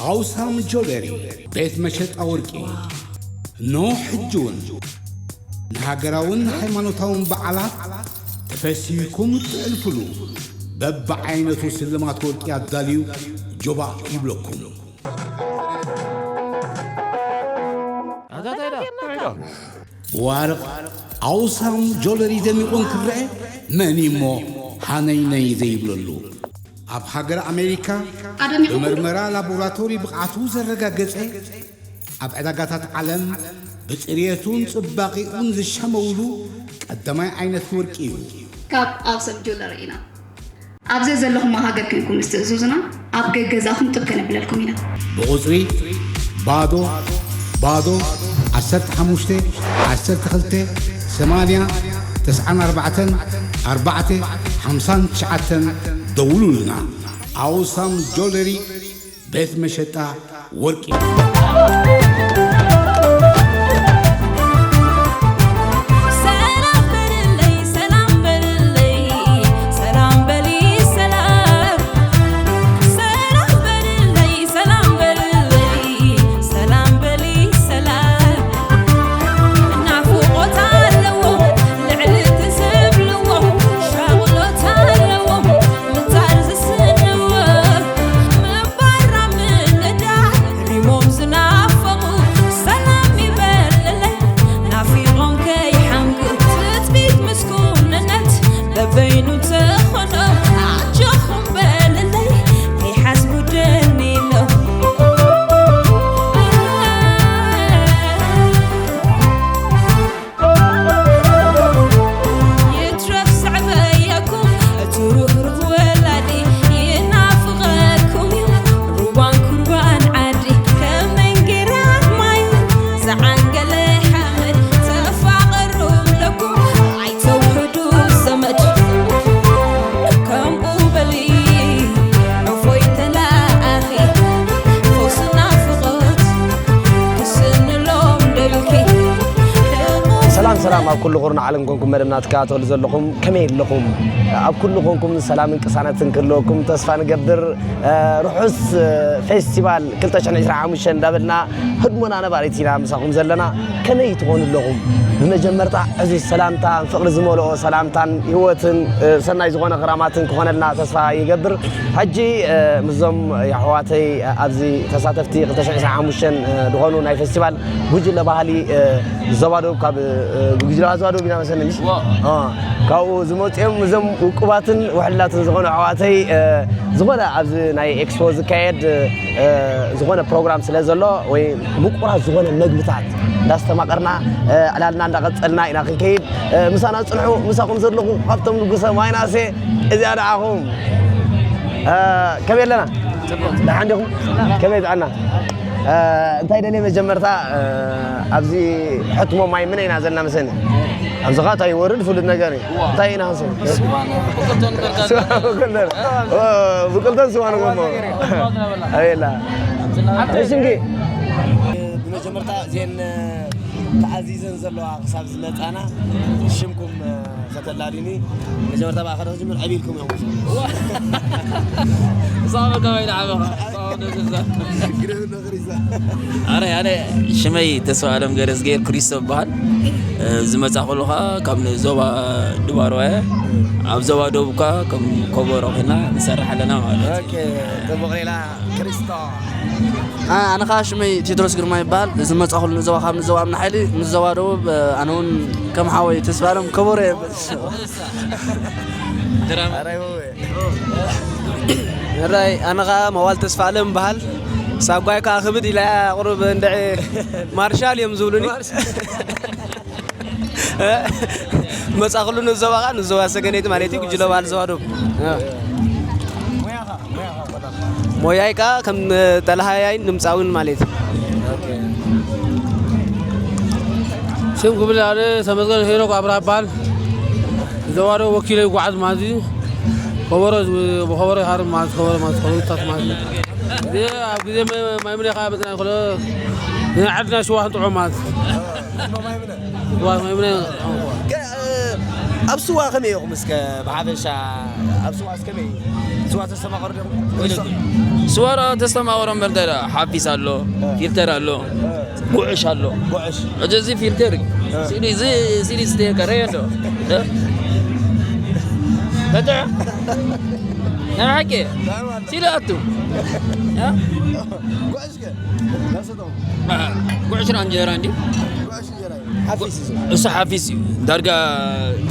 ኣውሳም ጆለሪ ቤት መሸጣ ወርቂ። እነሆ ሕጂ እውን ንሃገራውን ሃይማኖታውን በዓላት ተፈሲህኩም እትሕልፉሉ በብዓይነቱ ስልማት ወርቂ ኣዳልዩ ጆባእ ይብለኩም። ዋርቕ ኣውሳም ጆለሪ ደሚቑ እንክረአ መን እሞ ሃነይነይ ዘይብለሉ? ኣብ ሃገር ኣሜሪካ ኣደሚቑ ብመርመራ ላቦራቶሪ ብቕዓቱ ዘረጋገጸ፣ ኣብ ዕዳጋታት ዓለም ብጽርየቱን ጽባቐኡን ዝሸመውሉ ቀዳማይ ዓይነት ወርቂ እዩ። ካብ ኣውሰም ጁለሪ ኢና። ኣብ ዘዘለኹሞ ሃገር ኮይንኩም ምስ ትእዝዙና፣ ኣብ ገገዛኹም ጥብ ከነብለልኩም ኢና። ብቑጽሪ ባዶ ባዶ ዓሰርተ ሓሙሽተ ዓሰርተ ክልተ ሰማንያ ተስዓን ኣርባዕተን ኣርባዕተ ሓምሳን ትሽዓተን ደውሉልና። ኣውሳም ጆለሪ ቤት መሸጣ ወርቂ። ሰላም በልለይ፣ ሰላም በልለይ፣ ሰላም በሊ፣ ሰላም። ሰላም በልለይ፣ ሰላም በልለይ፣ ሰላም በሊ፣ ሰላም። ናፍቖት ኣለዎ ልዕሊ ትዝብልዎ፣ ሻቕሎት ኣለዎ ምንጻር ዝስንዎ። ባራ ምንዳ ሪሞም ዝናፈቑ ሰላም ይበልለይ ናፊቖም ከይሓምቁ ትጽቢት ምስኩንነት በበይኑ ተኾኖ ኣጆኹም በልለይ ከይሓስቡ ደኒኖ። ይትረፍ ስዕበየኩም እቲ ርህሩህ ወላዲ ይናፍቐኩም እዩ ሩባን ኩርባን ዓዲ ከመይ ገይራ ማይ ዝዓንገለ ሓመድ ተፋቐሩ ኣለኩም ኣይተውሕዱ ዘመድ ከምኡ በሊ ዕፎይ ተላኣኺ ፈውሲ ናፍቖት ክስንሎም ደልኪ ሰላም ሰላም ኣብ ኩሉ ቁርና ዓለም ኮንኩም መደብና ትከታተሉ ዘለኹም ከመይ ኣለኹም? ኣብ ኩሉ ኮንኩም ሰላምን ቅሳነትን ክህልወኩም ተስፋ ንገብር። እ፣ ርሑስ፣ እ፣ ፌስቲቫል ክልተ ሽሕን ዕስራን ሓሙሽተን እንዳበልና ህድሞና ነባሪት ኢና ምሳኹም ዘለና። ከመይ ትኾኑ ኣለኹም? ብመጀመርታ ዕዙዝ ሰላምታ ፍቕሪ ዝመልኦ ሰላምታን ህይወትን፣ እ፣ ሰናይ ዝኾነ ክራማትን ክኾነልና ተስፋ ይገብር። ሕጂ፣ እ፣ ምስዞም የሕዋተይ፣ እ፣ ኣብዚ ተሳተፍቲ ክልተ ሽሕን ዕስራን ሓሙሽተን፣ እ፣ ዝኾኑ ናይ ፌስቲቫል ጉጅለ ባህሊ፣ እ፣ ዞባ ደቡብ ካብ፣ እ፣ ጉጅለ ዞባ ደቡብ ኢና መሰለኒ፣ ምስ? ዋ። እ፣ ካብኡ ዝመጹ እዮም። እዞም ውቁባትን ውሕላትን ዝኾኑ ኣሕዋተይ፣ እ፣ ዝኾነ ኣብዚ ናይ ኤክስፖ ዝካየድ፣ እ፣ ዝኾነ ፕሮግራም ስለ ዘሎ ወይ ምቁራት ዝኾነ መግብታት እንዳስተማቐርና፣ እ፣ ዕላልና እንዳቐጸልና ኢና ክንከይድ። እ፣ ምሳና ጽንሑ። ምሳኹም ዘለኹ ካብቶም ንጉሰ ማይናሴ እዚኣ ንዓኹም። እ፣ ከመይ ኣለና? ደሓን ዲኹም? ከመይ ጥዕና? እ፣ እንታይ ደልየ መጀመርታ፣ እ፣ ኣብዚ ሕትሞ ማይ ምነ ኢና ዘለና መሰኒ። ኣብዚ ኸዓ እንታይ ይወርድ ፍሉጥ ነገር እዩ። እንታይ ኢና ክንሰ-? ብቁልተን ስዋ ንጎሞ። ኣቤላ። እሺ፣ እንግዲህ ብመጀመርታ እዚአን ተኣዚዘን ዘለዋ ክሳብ ዝመጻና ሽምኩም ከተላልዩኒ መጀመርታ ብኣኻ ዶ ክጅምር? ዕብልኩም እዮም። እዛ በቃ ወይ ደዓበኻ። እዛ ወደ ዘዛ። ግደፍ እንዶ ክሪዛ። ኣነ፣ ኣነ ሽመይ ተስፋ ኣለም ገረዝጌር ክሪስቶ እበሃል። እ፣ ዝመጻእኩሉ ኸኣ ካብ ዞባ ድባርዋ እየ። ኣብ ዞባ ደቡብ ከኣ ከም ኮቦሮ ኮይና ንሰርሕ ኣለና ማለት እዩ። ኦኬ፣ ጽቡቕ ሌላ ክሪስቶ። ኣ-፣ ኣነ ኸኣ ሽመይ ቴድሮስ ግርማ ይበሃል። ዝመጻእኩሉ ንዞባ ካብ ንዞባ እምኒ ሓይሊ፣ ንዞባ ደቡብ፣ እ፣ ኣነ እውን ከም ሓወይ ተስፋ ኣለም ኮቦሮ እየ። ሕራይ፣ ኣነ ኸኣ መዋል ተስፋ ኣለም እበሃል። ሳጓይ ከኣ ክብድ ኢላ እያ፣ ቁሩብ እንድዒ ማርሻል እዮም ዝብሉኒ። መጻእኩሉ ንዞባ ኸኣ፣ ንዞባ ሰገነይቲ ማለት እዩ፣ ጉጅለ ባህሊ ዞባ ደቡብ። ሞያይ ከኣ ከም ተላሃያይን ድምጻዊን ማለት እዩ። ስም ክብል ኣነ ተመስገን ሄኖክ ኣብርሃ እበሃል። ዘዋዶ ወኪለ ይጓዓዝ ማለት እዩ። ከበሮ፣ ብኸበሮ ይሃርም ማለት፣ ከበሮ ማለት፣ ከበሮታት ማለት እዩ። እዚ ኣብ ግዜ ማይ-፣ ማይምነ ከኣ መፅና ከሎ ናይ ዓድና ሽዋ ክንጥዖ ማለት። ሽዋ ማይምነ። ከ-፣ ኣብ ስዋ ከመይ ኢኹም እስከ ብሓፈሻ? ኣብ ስዋ እስከመይ? ስዋ ተስተማቐሩ ዲኹም? ስዋ ዶ ተስተማቐሩ እምበር እንታይ ደኣ፣ ሓፊስ ኣሎ፣ እ። ፊልተር ኣሎ፣ እ። ጉዕሽ ኣሎ። ጉዕሽ። እዚ ፊልተር እዩ። እ። ሲዲ፣ እዚ ሲዲ ዝተየቀረ የሎ። እ? በጣም። ናይ ሓቂ። ሲዲ ኣቱ። እ? ጉዕሽ ከ? ዳሰተው። እ፣ ጉዕሽ ና እንጀራ እንዲ? ጉዕሽ እንጀራ እዩ። ሓፊስ እዩ። እሱ ሓፊስ እዩ። ዳርጋ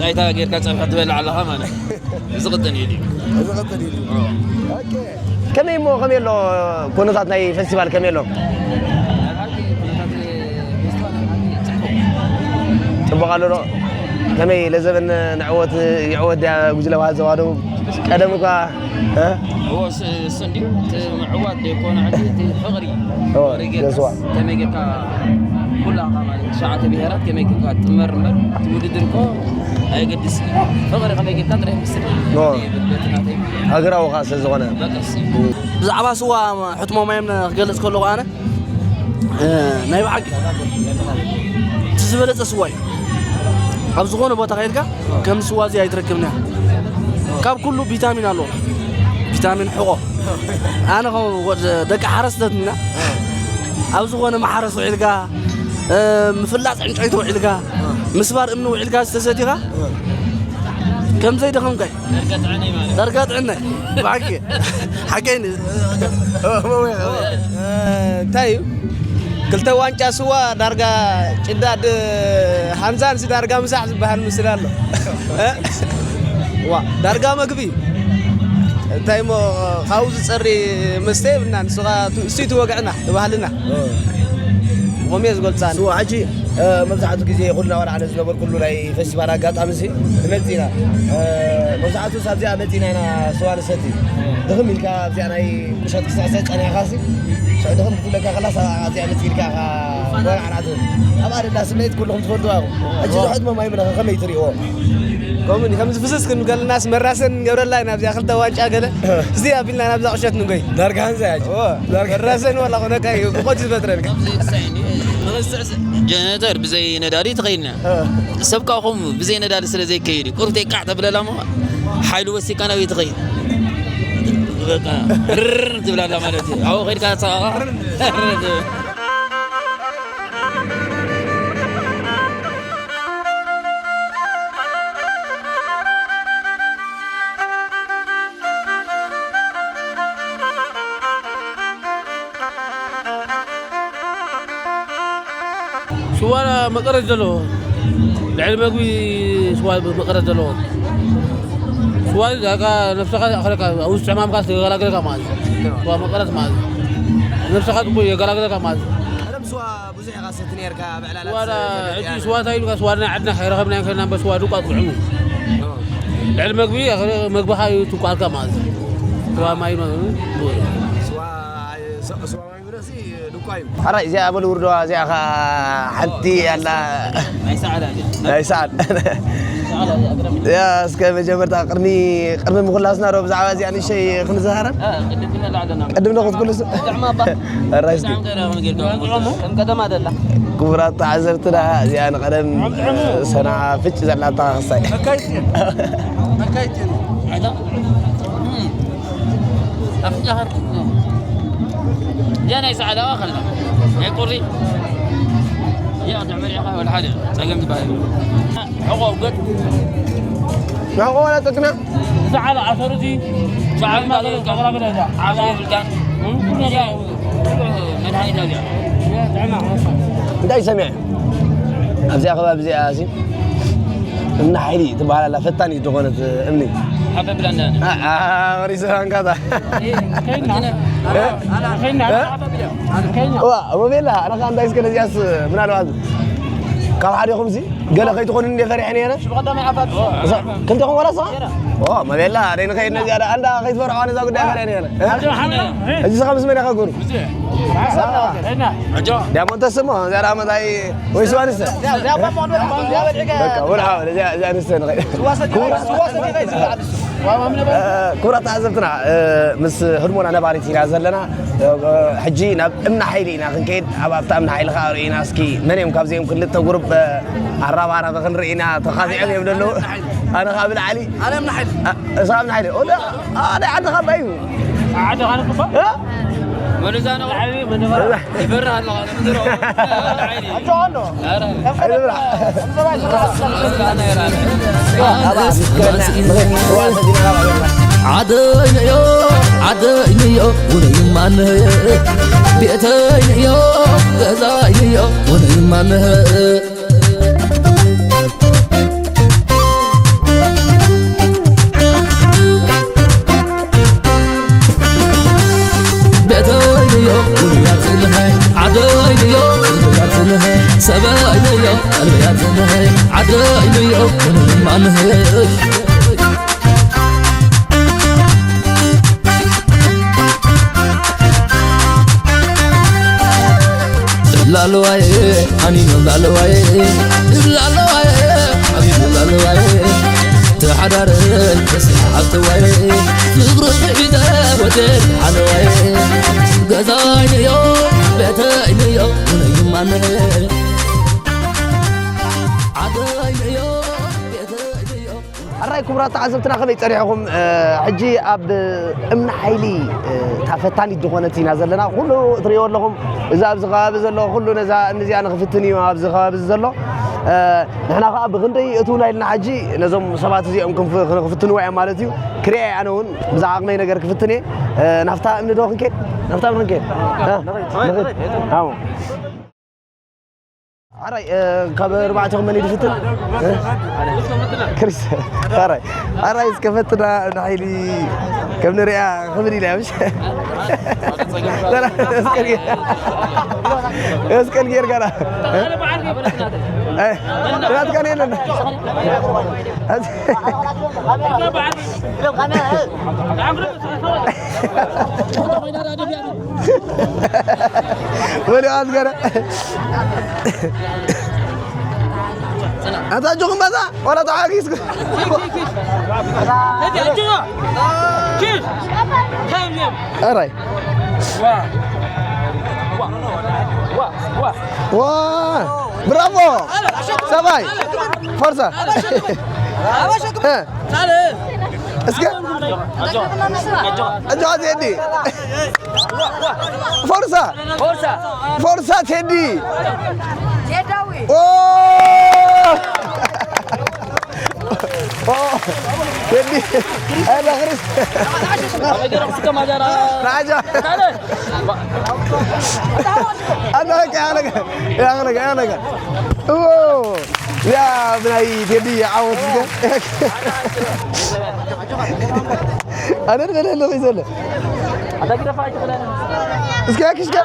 ጣይታ ጌርካ ጸብሒ ትበልዕ ኣለኻ ማለት እዩ። እዚ ቅጥን እዩ ድዩ? እዚ ቅጥን እዩ ድዩ? ኦ። ኦኬ። ከመይ እሞ፣ ከመይ ኣሎ ኩነታት ናይ ፈስቲቫል ከመይ ኣሎ? ጽቡቕ ኣሎ ዶ? ከመይ ለዘበን ንዕወት ይዕወት ድያ ጉጅለ ባህል ዞባ ደቡብ? ቀደም እኳ እ? እዎ፣ እሱ፣ እሱ እንድዩ እቲ ምዕዋት ዘይኮነ፣ ሕጂ እቲ ፍቕሪ፣ እዎ፣ ፍቕሪ ጌርካስ፣ የስዋ። ከመይ ጌርካ ኩላኻ ማለት ትሽዓተ ብሄራት ከመይ ጌርካ ትጥመር እምበር፣ እቲ ውድድር እኮ ኣየገድስን እዩ። ፍቕሪ ከመይ ጌርካ ጥራይ ይመስል። እዎ። በቲ ናተይ ማለት። ሃገራዊ ኸኣ ስለ ዝኾነ። በቃ፣ እሱ። ብዛዕባ ስዋ ሕትሞ ማይም ክገልጽ ከለኹ ኣነ፣ እ፣ ናይ ብሓቂ እቲ ዝበለጸ ስዋ እዩ። ኣብ ዝኾነ ቦታ ከይድካ ከም ስዋ እዚ ኣይትረክብን እያ። ካብ ኩሉ ቪታሚን ኣለዎ። ቪታሚን ሕቖ። ኣነ ከም ወድ ደቂ ሓረስቶት ኢና። ኣብ ዝኾነ ማሕረስ ውዒልካ፣ እ፣ ምፍላጽ ዕንጨይቲ ውዒልካ፣ ምስባር እምኒ ውዒልካ ዝተሰቲኻ፣ ከም ዘይደኸምካ እዩ። ዳርጋ ጥዕናይ ማለት። ዳርጋ ጥዕናይ። ብሓቂ። ሓቀይ ን-፣ እ፣ እንታይ እዩ? ክልተ ዋንጫ ስዋ ዳርጋ ጭዳ ድ-፣ ሃንዛንሲ ዳርጋ ምሳሕ ዝበሃል ምስል ኣሎ። እ? ዋ፣ ዳርጋ መግቢ። እንታይ እሞ ካብኡ ዝጸሪ መስተ የብልናን። ንሱ ኸኣ ቱ-፣ እሱ እዩ እቲ ወግዕና፣ እቲ ባህልና። እ። ከምኡ እየ ዝገልጻ ኣነ። ስዋ ሕጂ፣ እ፣ መብዛሕትኡ ግዜ ኩልና ዋላ ኣነ ዝነበርኩሉ ናይ ፈስቲቫል ኣጋጣሚ እዚ ንመጽእ ኢና። እ፣ መብዛሕትኡ ኣብዚኣ መጺእና ኢና ስዋ ንሰቲ። ድኽም ኢልካ ኣብዚኣ ናይ ቁሸት ክስዕስዕ ጸኒሕካ ሲ፣ ሽዑ ድኽም ክትብለካ ከላ፣ ኣብዚኣ መጺእ ኢልካ ኢኻ ወራዕራዕ ትብል። ኣብኣ ደላ ስምዒት ኩልኹም ትፈልጥዋ ኢኹም። ሕጂ ዝሕትሞ ማይ ምለኸ ከመይ ትርእይዎ? ከምኡ ከምዚ ፍስስ ክንብል ከለናስ መራሰን ንገብረላ ኢና ኣብዚኣ ክልተ ዋንጫ ገለ። እዚ ኣቢልና ናብዛ ቁሸት ንጎይ። ዳርጋ ሃንዛ እያ። ኦ፣ ዳርጋ። መራሰን ዋላ ኮነካ እዩ፣ ብቆት ዝፈጥረልካ። ጀነሬተር ብዘይ ነዳዲ ትኸይድና። እ። ሰብ ካብኹም ብዘይ ነዳዲ ስለ ዘይከይድ እዩ። ቁርብተይ ቃዕ ተብለላ እሞ ሓይሊ ወሲካ ናበይ ትኸይድ? በቃ ርር ትብላላ ማለት እዩ። ኣብኡ ከይድካ ተሰቓቓ። ስዋ መቐረት ዘለዎ፣ ልዕሊ መግቢ ስዋ መቐረት ዘለዎ። ስዋ ዳርጋ ነብስኻ ይኣኽለካ፣ ኣብ ውሽጢ ሕማምካ የገላግለካ ማለት እዩ። ስዋ መቐረት ማለት እዩ። ነብስኻ ጽቡቕ የገላግለካ ማለት እዩ። ቀደም ስዋ ብዙሕ ኢኻ ሰቲ ነርካ፣ ኣብ ዕላላት ስዋ ዳ-፣ ዘመድ ሕጂ እያ። ስዋ እንታይ ኢልካ፣ ስዋ ናይ ዓድና ከይረኸብና ከና እምበር ስዋ ድቋ ጥዑም እዩ። ኦ። ልዕሊ መግቢ፣ መግብኻ እዩ ትቋልካ ማለት እዩ። ስዋ ማይ መ-፣ ስዋ፣ ስዋ ማይ ብረሲ ድቋ እዩ። ሓራይ እዚኣ በል ውርደዋ፣ እዚኣ ኸኣ ሓንቲ ኣላ። ናይ ሰዓዳ እያ። ናይ ሰዓድ። ሰዓዳ እያ፣ ኣቅረብ። ያ፣ እስከ መጀመርታ ቅድሚ፣ ቅድሚ ምኹላስና ዶ ብዛዕባ እዚኣ ንእሽተይ ክንዘሃረብ? እ፣ ቅድም ክንብል ኣለና። ቅድም ዶ ክትኩልስ? ጥዕማ እባ። ኣራይ እስኪ። ጥዕም ገይራ ክንጌርካ። ከም ቀደም ኣደላ። ክቡራት ተዓዘብትና፣ እዚኣ ንቐደም ሰንዓ ፍጭ ዘላታ ክሳይ። መካይት እየን። መካይት እየን። ኣፍንጫኻ ርኩብ ነው። እዚኣ ናይ ሰዓዳ ኣኸልና። ናይ ቁሪ። እዚኣ ቅድሚ መሪዕኻ ወላ ሓደ ጸገም ዝበሃል። ሕቖ ገጥ። ሕቖ ወላ ጥቅና። ሰዓዳ ዓሰሩቲ። ሰዓዳ ዓሰሩቲ። ዓሰሩቲ። መድሃኒት ኣብያ። ጥዕና። እንታይ ሰሚዐ? ኣብዚኣ ከባቢ እዚኣ እሲ እምኒ ሓይሊ ትበሃል ኣላ፣ ፈታኒት ዝኾነት እምኒ። ሓበ ብላና። ኣ-፣ ኣ-፣ ወሪሰ ሃንካታ። ከይና። እ? ከይና። እ? ከይና። ዋ፣ እሞ ቤላ፣ ኣነ ኸኣ እንታይ እስከ ነዚኣስ ምናልባት ካብ ሓደኹም እሲ ገለ ከይትኾኑ እንደ ፈሪሐ ነይረ። እዛ፣ ክልቴኹም ዋላ እሳ? ኦ፣ መቤላ፣ ኣደይ ንኸይድ ነዚኣ ዳ-፣ ኣንዳ ከይትፈርዖ ነዛ ጉዳይ ፈሪሐ ነይረ። እ? ሕጂ ኸ ምስ መን ኢኻ ጉሩ? ዲያሞንተስ እሞ፣ እዚኣ ዳ መታይ ወይ ስዋ ንስተ? በቃ፣ ወልዓ፣ ወልዓ፣ እዚኣ፣ እዚኣ ንስተ ንኸይድ። ክቡራት፣ ክቡራት ተዓዘብትና፣ እ፣ ምስ ህድሞና ነባሪት ኢና ዘለና። እ፣ ሕጂ ናብ እምኒ ሓይሊ ኢና ክንከይድ። ኣብ ኣብታ እምኒ ሓይሊ ከኣ ርኢና እስኪ መን እዮም ካብዚኦም ክልተ ጉሩብ፣ እ፣ ኣራባራቢ ክንርኢ ኢና። ተኻቲዖም እዮም ዘለዉ። ኣነ ካብ ላዕሊ ኣነ ምናሕል እሳ ምናሕል ወደ ኣደ ዓዲ ካብ እዩ ዓዲ ካነ ኩባ እ? መነዛ ነው ይፈርህ ኣለኻ ኣጆ ኣሎ ዓደይንዮ ዓደይንዮ ውነይማንህ ቤተይንዮ ገዛይንዮ ውነይማንህ ቤተይንዮ ውኑያትንሀ ዓደይንዮ ውኑያትንሀ ሰበይንዮ ቀልብያትንሀ ዓደይንዮ ውኑማንሀ ላለዋየ ኣኒኖ ላለዋየ ላለዋየ ኣኒኖ ላለዋየ ተሓዳረን ተስሓብተዋየ ፍቅሪ ብዒደ ወደድ ሓለዋየ ገዛይንዮ ቤተይንዮ ንዩማነ ዓደይንዮ ቤተይንዮ ኣራይ ክቡራት ተዓዘብትና ከመይ ጸኒሕኹም? ሕጂ ኣብ እምኒ ሓይሊ እታ ፈታኒት ዝኾነት ኢና ዘለና። ኩሉ እትርእይዎ ኣለኹም እዚ ኣብዚ ከባቢ ዘሎ ኩሉ ነዛ እምኒ እዚኣ ንኽፍትን እዩ ኣብዚ ከባቢ እዚ ዘሎ። ንሕና ከኣ ብኽንደይ እትውና ኢልና ሕጂ ነዞም ሰባት እዚኦም ክንፍ- ክንክፍትንዎ እዮም ማለት እዩ። ክሪአ እየ ኣነ እውን ብዛ ዓቕመይ ነገር ክፍትን እየ። ናብታ እምኒ ዶ ክንከይድ? ናብታ እምኒ ክንከይድ? እ? ንኸይድ። ኣዎ። ኣራይ ካብ ኣርባዕተኹም መን ይድፍትን? ክሪስ ኣራይ ኣራይ እስከ ፈትና ንሓይሊ ከም ንሪኣ ክብል ኢለ ምሽ መስቀል ጌርካ ዳ ናትካ የለን ወሊዖት ገለ ኣታ ኣጆኹም በዛ ዋላ ተዓጊስኩ ኣራይ ዋ ብራቮ ሰባይ ፎርሳ እስከ ኣጆኻ ቴዲ ፎርሳ ፎርሳ ቴዲ ኦ ኦ ቴዲ ኣላ ክርስ ናጃ ኣላ ከ ኣላ ከ ኣላ ከ ኣላ ከ ኦ ያ ብናይ ቴዲ ዓወት እስከ ኣነ ንበለ ኣለኹ እዩ ዘሎ እስከ ያክሽከ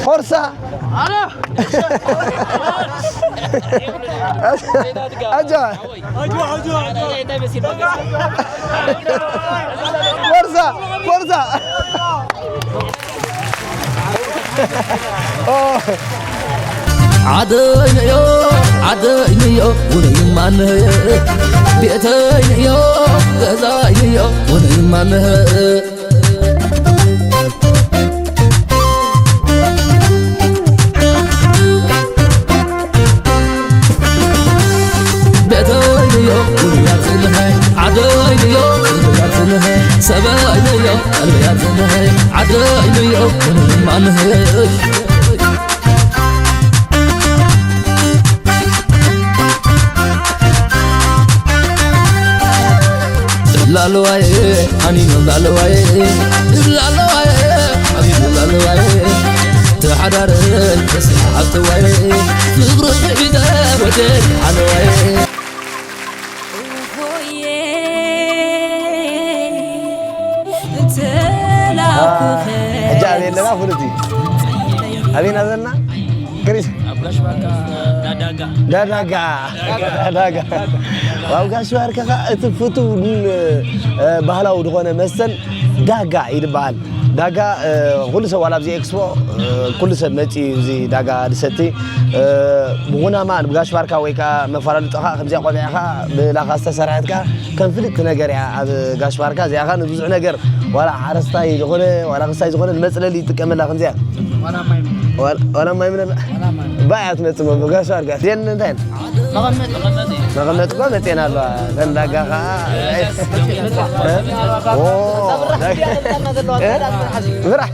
ፎርሳ ኣጃ ፎርሳ ፎርሳ ዓደይንዮ ዓደይንዮ ውነይማንህ ቤተይንዮ ገዛይንዮ ውነይማንህ ቤተይንዮ ውኑያትንሀ ዓደይንዮ ውኑያትንሀ ሰበይንዮ ቀልብያትንሀ ዓደይንዮ ውኑማንሀ ላለዋየ ኣኒኖም ላለዋየ ላለዋየ ሓቢቡ ላለዋየ ተሓዳረ ተስሓብተዋየ ፍቅሪ ብዒደ ወደ ሓለዋየ ሕጂ ኣበይ ኣለና ፍሉጥ እዩ ኣበይና ዘለና ክሪስ ዳዳጋ ዳዳጋ ዋው ጋሽ ባርከኻ እቲ ፍቱው ባህላዊ ዝኾነ መስተን ዳጋ ይድበሃል ዳጋ ኩሉ ሰብ ዋላ ኣብዚ ኤክስፖ ኩሉ ሰብ መፂ እዚ ዳጋ ድሰቲ ብጉናማ ብጋሽ ባርካ ወይ ከዓ መፈላለጥኻ ከምዚኣ ቆቢዕኻ ብላኻ ዝተሰርሐት ከዓ ከም ፍልጥቲ ነገር እያ። ኣብ ጋሽ ባርካ እዚኣ ከዓ ንብዙሕ ነገር ዋላ ሓረስታይ ዝኾነ ዋላ ክስታይ ዝኾነ ንመፅለሊ ይጥቀመላ ከምዚኣ ዋላ ማይ ምነ ባያ ትመፅእ መ ጋሽ ባርካ ዜን እንታይ መቐመጢ እኳ መፅኤን ኣለዋ ተንዳጋ ከዓ ብራሕ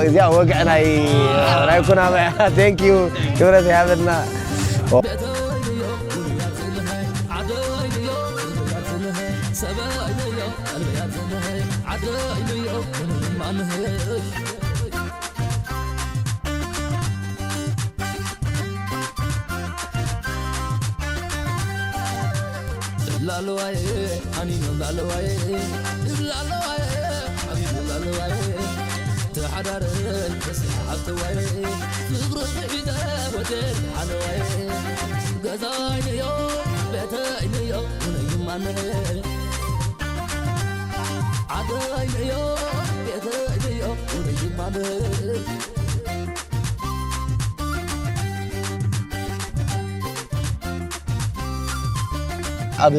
እዚኣ ወግዕ ናይ ናይ ኩናማ ቴንክ ዩ ክብረት ይሃበልና። ላሎዋይ ኣኒኖ ላሎዋይ ላሎዋይ ኣቢሉ ላሎዋይ ተሓዳርን ተስሓብተዋይ ፍቅሪ ሒዘ ወደል ሓለዋይ ገዛይ ንዮ ቤተይ ንዮ ውነይ ማንሄ ዓደይ ንዮ ቤተይ ንዮ ውነይ ማንሄ ኣብ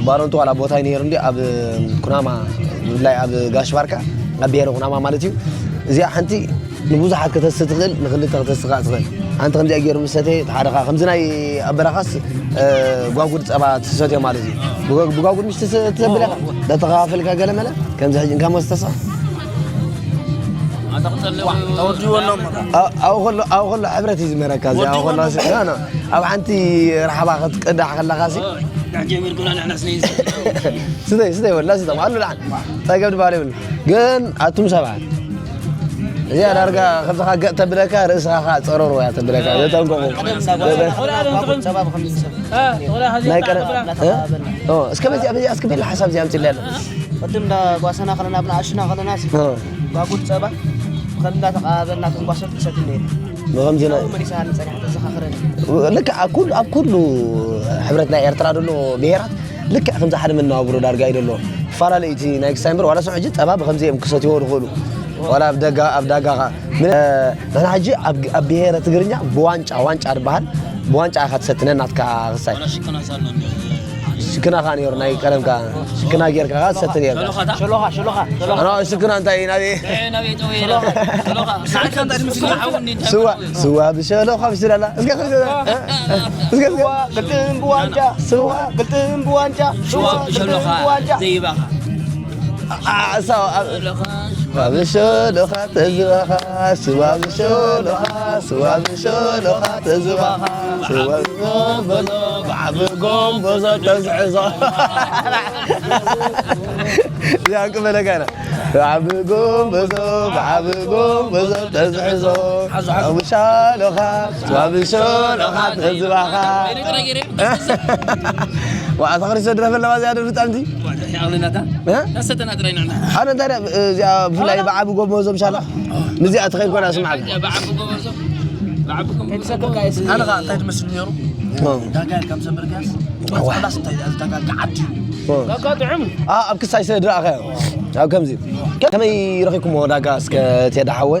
ባረንቱ ዋላ ቦታ ነይሩ እንዲ ኣብ ኩናማ ብፍላይ ኣብ ጋሽ ባርካ ኣብ ብሄረ ኩናማ ማለት እዩ። እዚኣ ሓንቲ ንብዙሓት ከተስቲ ትኽእል ንክልተ ከተስቲ ከዓ ትኽእል። ሓንቲ ከምዚኣ ገይሩ ምሰተ ሓደ ከዓ ከምዚ ናይ ኣብ በረኻስ እ፣ ጓጉድ ፀባ ትሰትዮ ማለት እዩ። ብጓ- ብጓጉድ ምሽ ትስ- ትሰብል ኢኻ ዳተኸፋፈልካ ገለ መለ ከምዚ ሕጂ እንካ መስተሳ ተወዲዎ ኣሎ እሞ። ኣብ- ኣብኡ ከሎ ኣብኡ ከሎ ሕብረት እዩ ዝመረካ እዚ ኣብኡ ከሎ ሲ- ኖ፣ ኖ። ኣብ ሓንቲ ረሓባ ክትቅዳሕ ከለኻ ሲ ጀሚርኩና ንሕና ስነይ ስተይ ስተይ ወላ ስተይ ኣሉ ላዓል ጸገብ ድባል ይብሉ ግን ኣቱም ሰባት እዚኣ ዳርጋ ከምዚ ካ ገጥ ተብለካ ርእስኻ ካ ጸረሩ እያ ተብለካ ዘጠንቀቑ ናይ ቀረ እስከ በዚኣ በዚኣ እስከ ቤላ ሓሳብ እዚኣ ኣምፅእ ኣለና ቅድም እንዳ ጓሰና ከለና ብና ኣሽና ከለና ሲ ጓጉድ ፀባ ብኸም እንዳተቃበልና ከም ጓሶት ንሰቲ ነይሩ ብኸምዚ ናይ መሪሳ ንፀኒሕ ተዘኻኽረኒ ልክዕ ኣብ ኩሉ ኣብ ኩሉ ሕብረት ናይ ኤርትራ ዘሎ ብሄራት ልክዕ ከምዚ ሓደ መነባብሮ ዳርጋ እዩ ደሎ። ክፈላለ እዩ እቲ ናይ ክሳይ እምበር ዋላ ስም ሕጂ ጸባ ብኸምዚ እዮም ክሰትይዎ ዝኽእሉ። ዋላ ኣብ ደጋ ኣብ ዳጋ ኸ ምን- ንሕና ሕጂ ኣብ ኣብ ብሄረ ትግርኛ ብዋንጫ ዋንጫ ድበሃል ብዋንጫ ኢኻ ትሰትነ ናትካ ክሳይ። ሽክና ኸ ነይሩ ናይ ቀደምካ ሽክና ጌርካ ኸ ትሰቲ ነርካ። ሸሎኻ ሸሎኻ ሸሎኻ ሽክና እንታይ እዩ ናበይ? ስዋ ስዋ ብሸሎኻ ብስላላ እስከ እስከ እስከ ቅልጥም ብዋንጫ ስዋ ቅልጥም ብዋንጫ ስዋ ቅልጥም ብዋንጫ ዘይባኻ ስዋ ብሸሎኻ ተዝባኻ ስዋ ብሸሎኻ ስዋ ብሸሎኻ ተዝባኻ ስዋ ብጎምበዞ ብዓቢ ጎምበዞ ተዝዕዞ እዚኣ እንቅበለካ ኢና። ብዓቢ ጎምበዞ ብዓቢ ጎምበዞ ተዝሕዞ ብሻሎኻ ብሻሎኻ ተዝባኻ ዋዕታ ክርስቶ ድረፈለዋ እዚኣ ድርፍጣንቲ ኣነ እንታይ እዚኣ ብፍላይ ብዓቢ ጎምበዞ ምሻላ ምዚኣ ትኸይድ ኮና ስምዓት ኣነ ኸዓ እንታይ ትመስል ነይሩ ዳጋ ኢልካ ምሰበርካስ ዳጋ እንታይ ዳጋ ዓዲ ዳጋ ጥዑም ኣብ ክሳይ ስለ ድረኣኸ ኣብ ከምዚ ከመይ ረኺብኩሞ ዳጋ እስከ ቴዳ ሓወ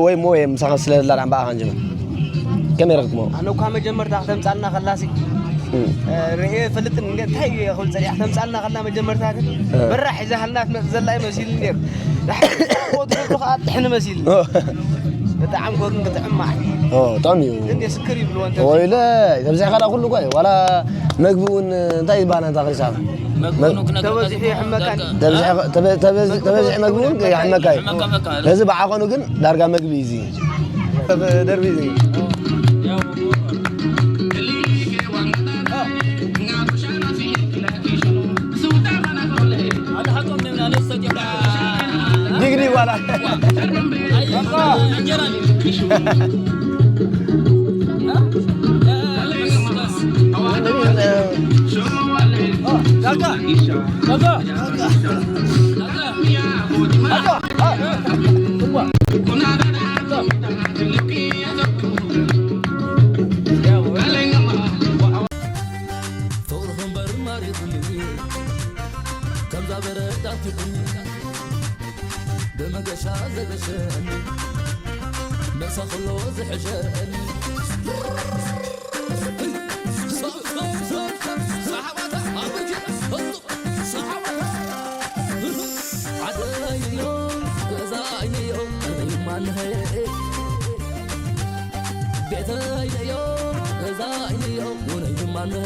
ወይ ሞ ወይ ምሳኸ ስለ ላላ እምበኣ ኸንጅመ ከመይ ረኺብኩሞ ኣነ እኳ መጀመርታ ክተምፃልና ከላሲ ርእየ ፈልጥን እንታይ ክብል ፀኒሕ ክተምፃልና ከላ መጀመርታ ግን በራሕ ሒዛሃልና ትመፅእ ዘላ እዩ መሲሉ ነይሩ ዳሕሪ ሞት ከብዱ ከዓ ጥሕኒ መሲሉ ብጣዕሚ ጎግን ክጥዕም ማለት ጥዕም እዩ ግን የስክር ይብልዎ እንተ ወይለ ተብዚሕካ ዳ ኩሉ እኮ እዩ ዋላ መግቢ እውን እንታይ ይበሃል እንታ ክሪሳ ተበዚሑ ይሕመካን ተበዚሒ መግቢ እውን ይሕመካ እዩ ነዚ ብዓቐኑ ግን ዳርጋ መግቢ እዩ እዚ ደርቢ እዚ ዲግሪ ዋላ ከምዛ በረድ ኣንቲኹኒ፣ ብመገሻ ዘገሸኒ፣ መሳ ኩሎ ዝሕሸኒ። ዓደይንዮ፣ ገዛይንዮ፣ ውነይ ማንኸ? ቤተይንዮ፣ ገዛይንዮ፣ ውነይ ማንኸ?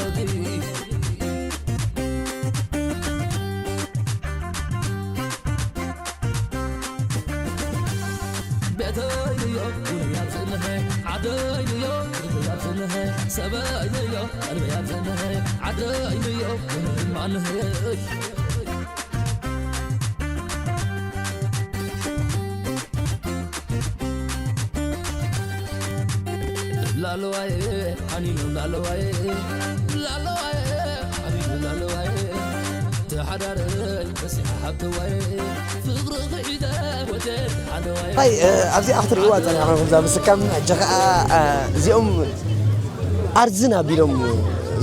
ቤተይንዮ፣ ውነይ ኣብዝንኸ? ዓደይንዮ፣ ውነይ ኣብዝንኸ? ሰበይንዮ፣ ቀልበይ ኣብዝንኸ? ዓደይንዮ፣ ውነይ ማንኸ? ላለዋየ ሓኒኑ ላለዋየ፣ ላለዋየ ሓኒኑ ላለዋየ፣ ተሓዳረይ በሲሓ ሓብተዋየ፣ ፍቕሪ ኺሒደ ወደ ሓለዋየ። ኣይ፣ እ፣ ኣብዚኣ ክትርእይዋ ጸኒሕኩም፣ እዛ ምስካም ሕጂ ኸኣ፣ እ፣ እዚኦም ኣርዝን ኣቢሎም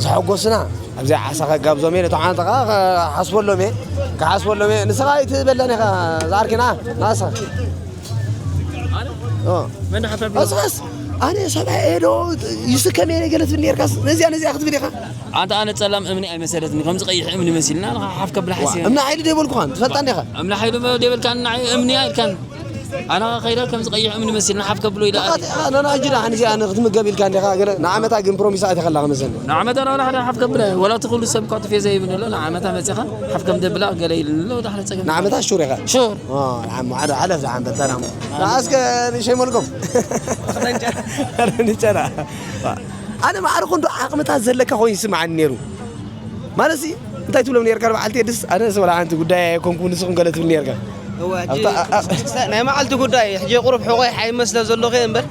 ዝሐጎሱና። ኣብዚኣ ዓሳ ከጋብዞም እየ፣ ነቶም ዓንተ ኸዓ ክሓስበሎም እየ፣ ክሓስበሎም እየ። ንስኻ ኣይትበላን ኢኻ፣ ዝዓርከይ፣ ንዓ፣ ንዓ ንስኻ። ኦ። መን ሓፍ ኣቢሉ? ቀስ፣ ቀስ። ኣነ ሰብኣይ እየ ዶ ይስከም እየ ገለ ትብል ነርካስ፣ ነዚኣ፣ ነዚኣ ክትብል ኢኻ። ኣንታ ኣነ ጸላም እምኒ ኣይመሰለትኒ፣ ከምዚ ቀይሕ እምኒ መሲልና፣ ንኻ ሓፍ ከብላ ሓሲበ። እምኒ ሓይሊ ደይበልኩኻን፣ ትፈልጣ እንዲኻ። እምኒ ሓይሊ ደይበልካን፣ ንዓይ እምኒ ኣይልካን። ኣነ ኸይደ ከምዚ ቀይሕ እምኒ መሲልና ሓፍ ከብሎ ኢለ። ተቓጢዕኻ፣ ኖ፣ ኖ፣ ሕጂ ደሓን እዚኣ ንኽትምገብ ኢልካ እንዲኻ፣ ገለ ንዓመታ ግን ፕሮሚስ ኣቲኻ ኣለኻ መሰለኒ። ንዓመታ ናብራ ሓደ ሓፍ ከብለ፣ ወላ እቲ ኩሉ ሰብ እኳ ትፌዘ ይብል ኣሎ፣ ንዓመታ መጺኻ ሓፍ ከም ደብላ ገለ ኢሉ ኣሎ፣ ወደ ሓደ ጸገም። ንዓመታ ሹር ኢኻ? ሹር። ኦ፣ ንዓም-፣ ሓደ ሓለፍ ደሓን በል፣ ሰላም። ንዓስከ ንሸይመልኩም። ንጨራ። ኣነ ማዕረ ኮንዶ ዓቕምታት ዘለካ ኮይኑ ይስምዓኒ ነይሩ። ማለትሲ፣ እንታይ ትብሎም ነርካ፣ በዓልቲ የድስ? ኣነስ ወላ ሓንቲ ጉዳይ ኣይኮንኩ፣ ንስኹም ገለ ትብል ነርካ። እወ፣ ሕጂ ኣብታ፣ ኣ-፣ ኣ-፣ ናይ መዓልቲ ጉዳይ፣ ሕጂ ቁሩብ ሕቖይ ሓይመ ስለ ዘለኹ እየ እምበር፣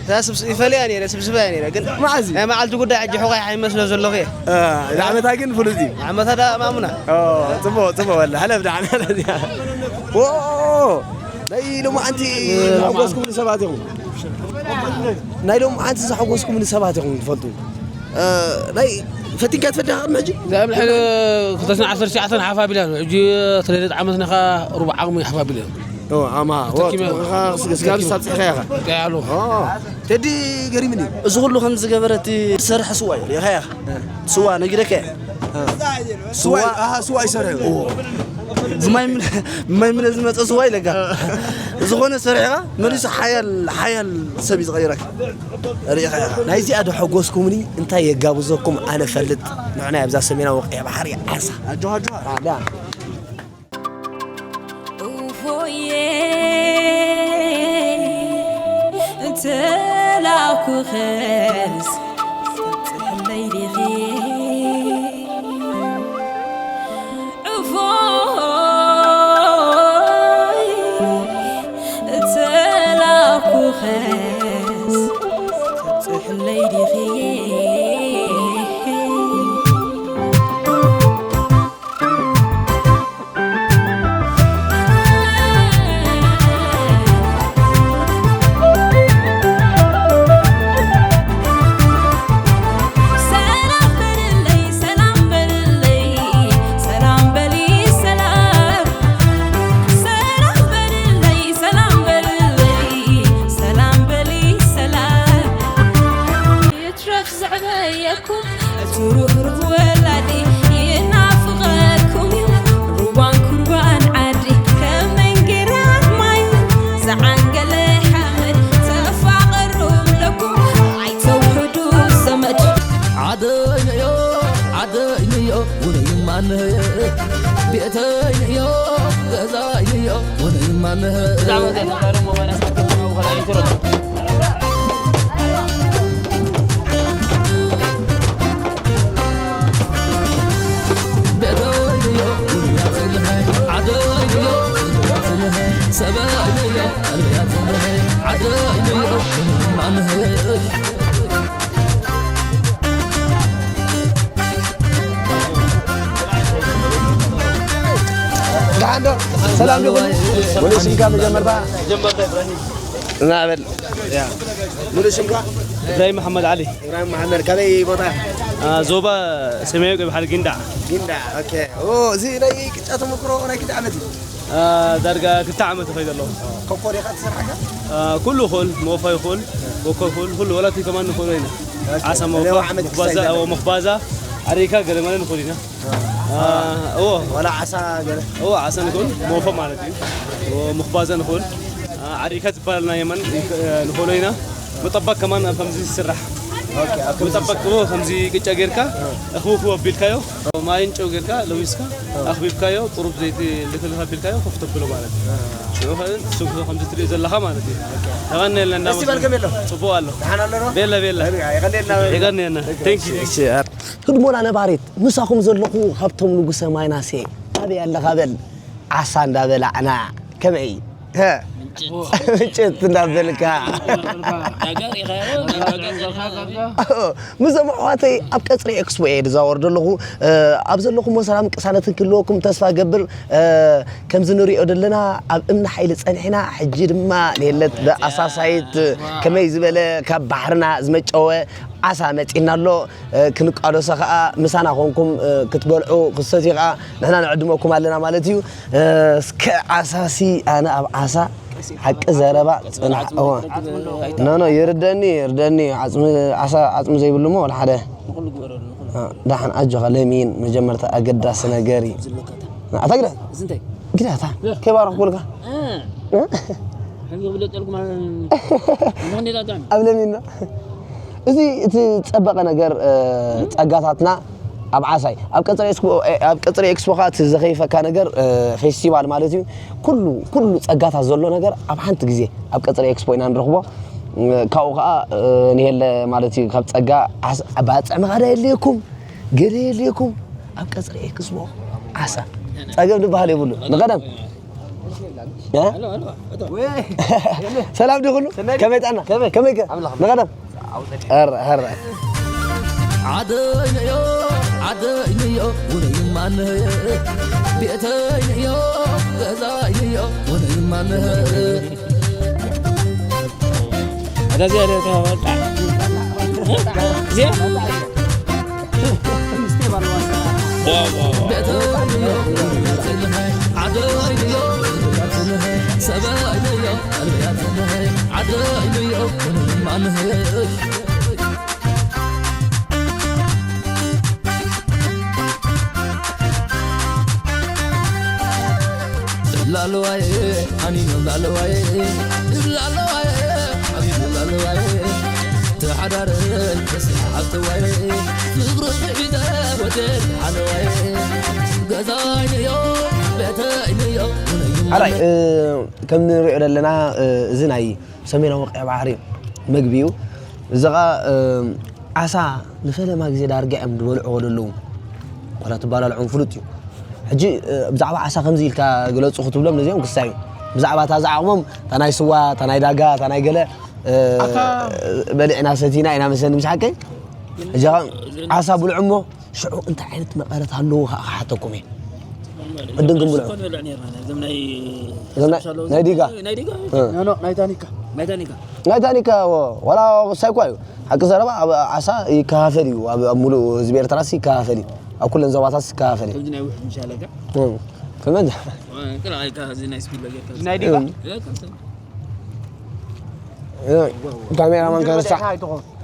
እዛ ስብስ-፣ ይፈልያ ነይረ፣ ስብስባ እየ ነይረ፣ ግን መዓዝ እዩ? ናይ መዓልቲ ጉዳይ፣ ሕጂ ሕቖይ ሓይመ ስለ ዘለኹ እየ። እ፣ ንዓመታ ግን ፍሉጥ እዩ። ንዓመታ ደኣ ማሙና። ኦ፣ ጽቡቕ፣ ጽቡቕ፣ ወላ፣ ሓለፍ ደሓን፣ ሓለፍ ደሓን። ኦ፣ ናይ ሎማዓንቲ ዘሐጎስኩምኒ ሰባት ኢኹም። ናይ ሎማዓንቲ ዘሐጎስኩምኒ ሰባት ኢኹም ትፈልጡ። እ፣ ናይ ፈቲንካ ትፈትሕ ቅድሚ ሕጂ? እዛ ኣብ ልዕሊ ክልተ ሽሕን ዓሰርተ ትሽዓተን ሓፍ ኣቢላ ኣሎ። ሕጂ ተለይለት ዓመት ነኻ ሩብ ዓቕሚ ሓፍ ኣቢላ። ኦ፣ ኣማ፣ ተኪመ። ወ-፣ ኻ-፣ ስጋ-፣ ስጋ-፣ ስጋ-፣ ሳብ ጽሒኻ ኢኻ። ቀያሉ። ኦ፣ ቴዲ ገሪምኒ። እዚ ኩሉ ከም ዝገበረ እቲ ዝሰርሐ ስዋ እዩ። ሪኢኻ ኢኻ። ስዋ ነጊረካ እየ። ስዋ፣ ስዋ። ኣሃ፣ ስዋ ይሰርሕ። ኦ። ብማይ ምን-፣ ብማይ ምነ ዝመጸ ስዋ ኢለካ። ዝኾነ ሰሪሕኻ መሊሱ ሓያል፣ ሓያል ሰብ እዩ ዝቐይረካ። ሪኢኻ ኢኻ። ናይዚኣ ዶ ሓጎስኩምኒ እንታይ የጋብዘኩም ኣነ ፈልጥ። ንሕና ኣብዛ ሰሜናዊ ቀይ ባሕሪ ዓሳ። ኣጆኻ፣ ኣጆኻ። ኣዳ። እፎየ፣ እንተ ላኩኸስ ትብጽሐለይ ዲኺ? እፎይ፣ እንተ ላኩኸስ ትብጽሐለይ ዲኺ? ሰላም በልለይ፣ ሰላም በልለይ፣ ሰላም በሊ፣ ሰላም። ሰላም በልለይ፣ ሰላም በልለይ፣ ሰላም በሊ፣ ሰላም። ይትረፍ ዘዕበየኩም እቲ ርህሩህ ወላዲ ይናፍቐኩም እዩ። ሩባን ኩርባን ዓዲ ከም መንጌራን ማይ ዝዓንገለ ሓመድ ተፋቐሩ ኣለኩም ኣይተውሕዱ ዘመድ። ዓደይንዮ ዓደይንዮ ውነይማንህ ቤተይንዮ ገዛይንዮ ውነይማንህ። ደሓን ዶ? ሰላም ዶ? ሙሉእ ስምካ መጀመርታ? ናበል። ሙሉእ ስምካ? ኢብራሂም መሓመድ ዓሊ። ኢብራሂም መሓመድ፣ ካበይ ቦታ? ዞባ ሰማያዊ ቀይሕ ባሕሪ ጊንዳዕ። ጊንዳዕ። ኦኬ። እዚ ናይ ቅጫ ተመክሮ ናይ ክልተ ዓመት እዩ። ዳርጋ ክልተ ዓመት ይኸይድ ኣለኹ። ኮኮር ኢኻ ትሰርሓ? ኩሉ ይኹን፣ ሞፋ ይኹን፣ ኮኮር ይኹን፣ ኩሉ ወላቲ ከማን ንኽእሎ ኢና። ዓሳ ሞፋ፣ መኽባዛ፣ ዓሪካ ገለ መለ ንኽእል ኢና። እዎ። ዋላ ዓሳ ገለ? እዎ፣ ዓሳ ንኽእል፣ ሞፋ ማለት እዩ። እዎ፣ ምኽባዛ ንኽእል። ዓሪካ ዝበሃል ናይ የመን ንኽእሎ ኢና። መጠበቅ ከማን ኣብ ከምዚ ዝስራሕ። መጠበቅ እዎ፣ ከምዚ ቅጫ ጌርካ፣ እኽብክብ ኣቢልካዮ፣ ማይን ጨው ጌርካ፣ ለዊስካ፣ ኣኽቢብካዮ፣ ቁሩብ ዘይቲ ልክልክ ኣቢልካዮ፣ ኮፍ ተብሎ ማለት እዩ። ሽዑ ኸ ሱብ ከምዚ ትሪኦ ዘለኻ ማለት እዩ። የቐንየልና። ደስ ይበልኩም የሎ? ጽቡቕ ኣሎ። ደሓን ኣሎ ዶ? ቤለ፣ ቤለ። የቐንየልና። የቐንየልና። Thank you። እሺ፣ ህድሞና ነባሪት፣ ምሳኹም ዘለኹ ሃብቶም ንጉሰ ማይናሴ። ኣበይ ኣለኻ በል? ዓሳ እንዳበላዕና። ከመይ? ሀ? ምጭት እንዳበልካ። ዳጋር ኢኻ፣ ዳጋር ኢኻ። ምስ እዞም ኣሕዋተይ ኣብ ቀጽሪ ኤክስፖ እየ ዝዛወር ዘለኹ። ኣብ ዘለኹሞ ሰላም ቅሳነትን ክህልወኩም ተስፋ ገብር። ከምዚ ንሪኦ ዘለና ኣብ እምኒ ሓይሊ ጸኒሕና፣ ሕጂ ድማ ንየለት ብኣሳሳይት ከመይ ዝበለ ካብ ባሕርና ዝመጨወ ዓሳ መጺእና ኣሎ። ክንቃለሶ ከኣ ምሳና ኮንኩም ክትበልዑ ክትሰትዩ ከኣ ንሕና ንዕድመኩም ኣለና ማለት እዩ። እስከ ዓሳሲ ኣነ ኣብ ዓሳ ሓቂ ዘረባ ጽናሕ። እወ። ኖ፣ ኖ፣ ይርደኒ፣ ይርደኒ። ዓጽሚ፣ ዓሳ ዓጽሚ ዘይብሉ እሞ ወላ ሓደ። ዳሓን ኣጆኻ ለሚን መጀመርታ ኣገዳሲ ነገር እዩ። ኣታ ግዳ? ግዳታ? ከይባረኽኩልካ። ኣብ ለሚን ነው። እዚ እቲ ዝጸበቐ ነገር፣ ጸጋታትና ኣብ ዓሳይ። ኣብ ቀጽሪ ኤክስፖ፣ ኣብ ቀጽሪ ኤክስፖ ከኣ እቲ ዘኸይፈካ ነገር፣ ፌስቲቫል ማለት እዩ። ኩሉ፣ ኩሉ ጸጋታት ዘሎ ነገር ኣብ ሓንቲ ግዜ ኣብ ቀጽሪ ኤክስፖ ኢና ንረኽቦ። ካብኡ ከኣ፣ ንሄለ ማለት እዩ፣ ካብ ጸጋ ዓሳ፣ ባጽዕ መኻዳ የድልየኩም፣ ገለ የድልየኩም። ኣብ ቀጽሪ ኤክስፖ ዓሳ። ጸገም ዝበሃል የብሉ። ንቐደም። እ? ሰላም ድዩ ኩሉ? ከመይ ጥዕና? ከመይ? ከመይ ከ? ኣምላኽ። ንቐደም። ኧረ፣ ኧረ። ዓደይንዮ፣ ዓደይንዮ፣ ውነይማንህ። ቤተይንዮ፣ ገዛይንዮ፣ ውነይማንህ። እዚኣ ዶ ተባባልካ? እዚኣ? ላለዋይ፣ ኣኒኖም ላለዋይ፣ ላለዋይ፣ ሓቢቢ ላለዋይ፣ ተሓዳረን ተስሓብተዋይ፣ ፍቕሪ ስዒደ ወደድ ሓለዋይ፣ ገዛይንዮ፣ ቤተይንዮ፣ ውነይም ሓራይ፣ እ፣ ከም ንሪኦ ዘለና፣ እ፣ እዚ ናይ ሰሜናዊ ቀይሕ ባሕሪ መግቢ እዩ። እዚ ኸኣ፣ እ፣ ዓሳ ንፈለማ ግዜ ዳርጋ እዮም ዝበልዕዎ ዘለዉ። ዋላ ትባላልዖም ፍሉጥ እዩ። ሕጂ፣ እ፣ ብዛዕባ ዓሳ ከምዚ ኢልካ ግለጹ ክትብሎም ነዚኦም ክሳይ እዩ። ብዛዕባ እታ ዝዓቕሞም፣ እታ ናይ ስዋ፣ እታ ናይ ዳጋ፣ እታ ናይ ገለ፣ እ፣ ኣታ በሊዕና ሰቲና ኢና መሰኒ፣ ምስ ሓቀይ? ሕጂ ኸኣ ዓሳ ብልዑ እሞ፣ ሽዑ እንታይ ዓይነት መቐረት ኣለዎ ኸኣ ክሓተኩም እየ። ቅድም ክንብሎ። እዞም ናይ እዞም ናይ፣ ናይ ዲጋ? ናይ ዲጋ? እ። ኖ፣ ኖ፣ ናይ ታኒካ። ናይ ታኒካ። ናይ ታኒካ፣ ወ-፣ ዋላ ወሳይ እኳ እዩ። ሓቂ ዘረባ ኣብ ዓሳ ይከፋፈል እዩ። ኣብ፣ ኣብ ሙሉእ ህዝቢ ኤርትራስ ይከፋፈል እዩ። ኣብ ኩለን ዞባታትስ ይከፋፈል እዩ። ከምዚ ናይ ውሕድ ምሻለካ? እ። ከመን? እ፣ ጥራይ ኢልካ እዚ ናይ ስፒድ ጌርካ። ናይ ዲጋ? እ። እ፣ ከምዚ። እ፣ ካሜራማን ከረሳዕ።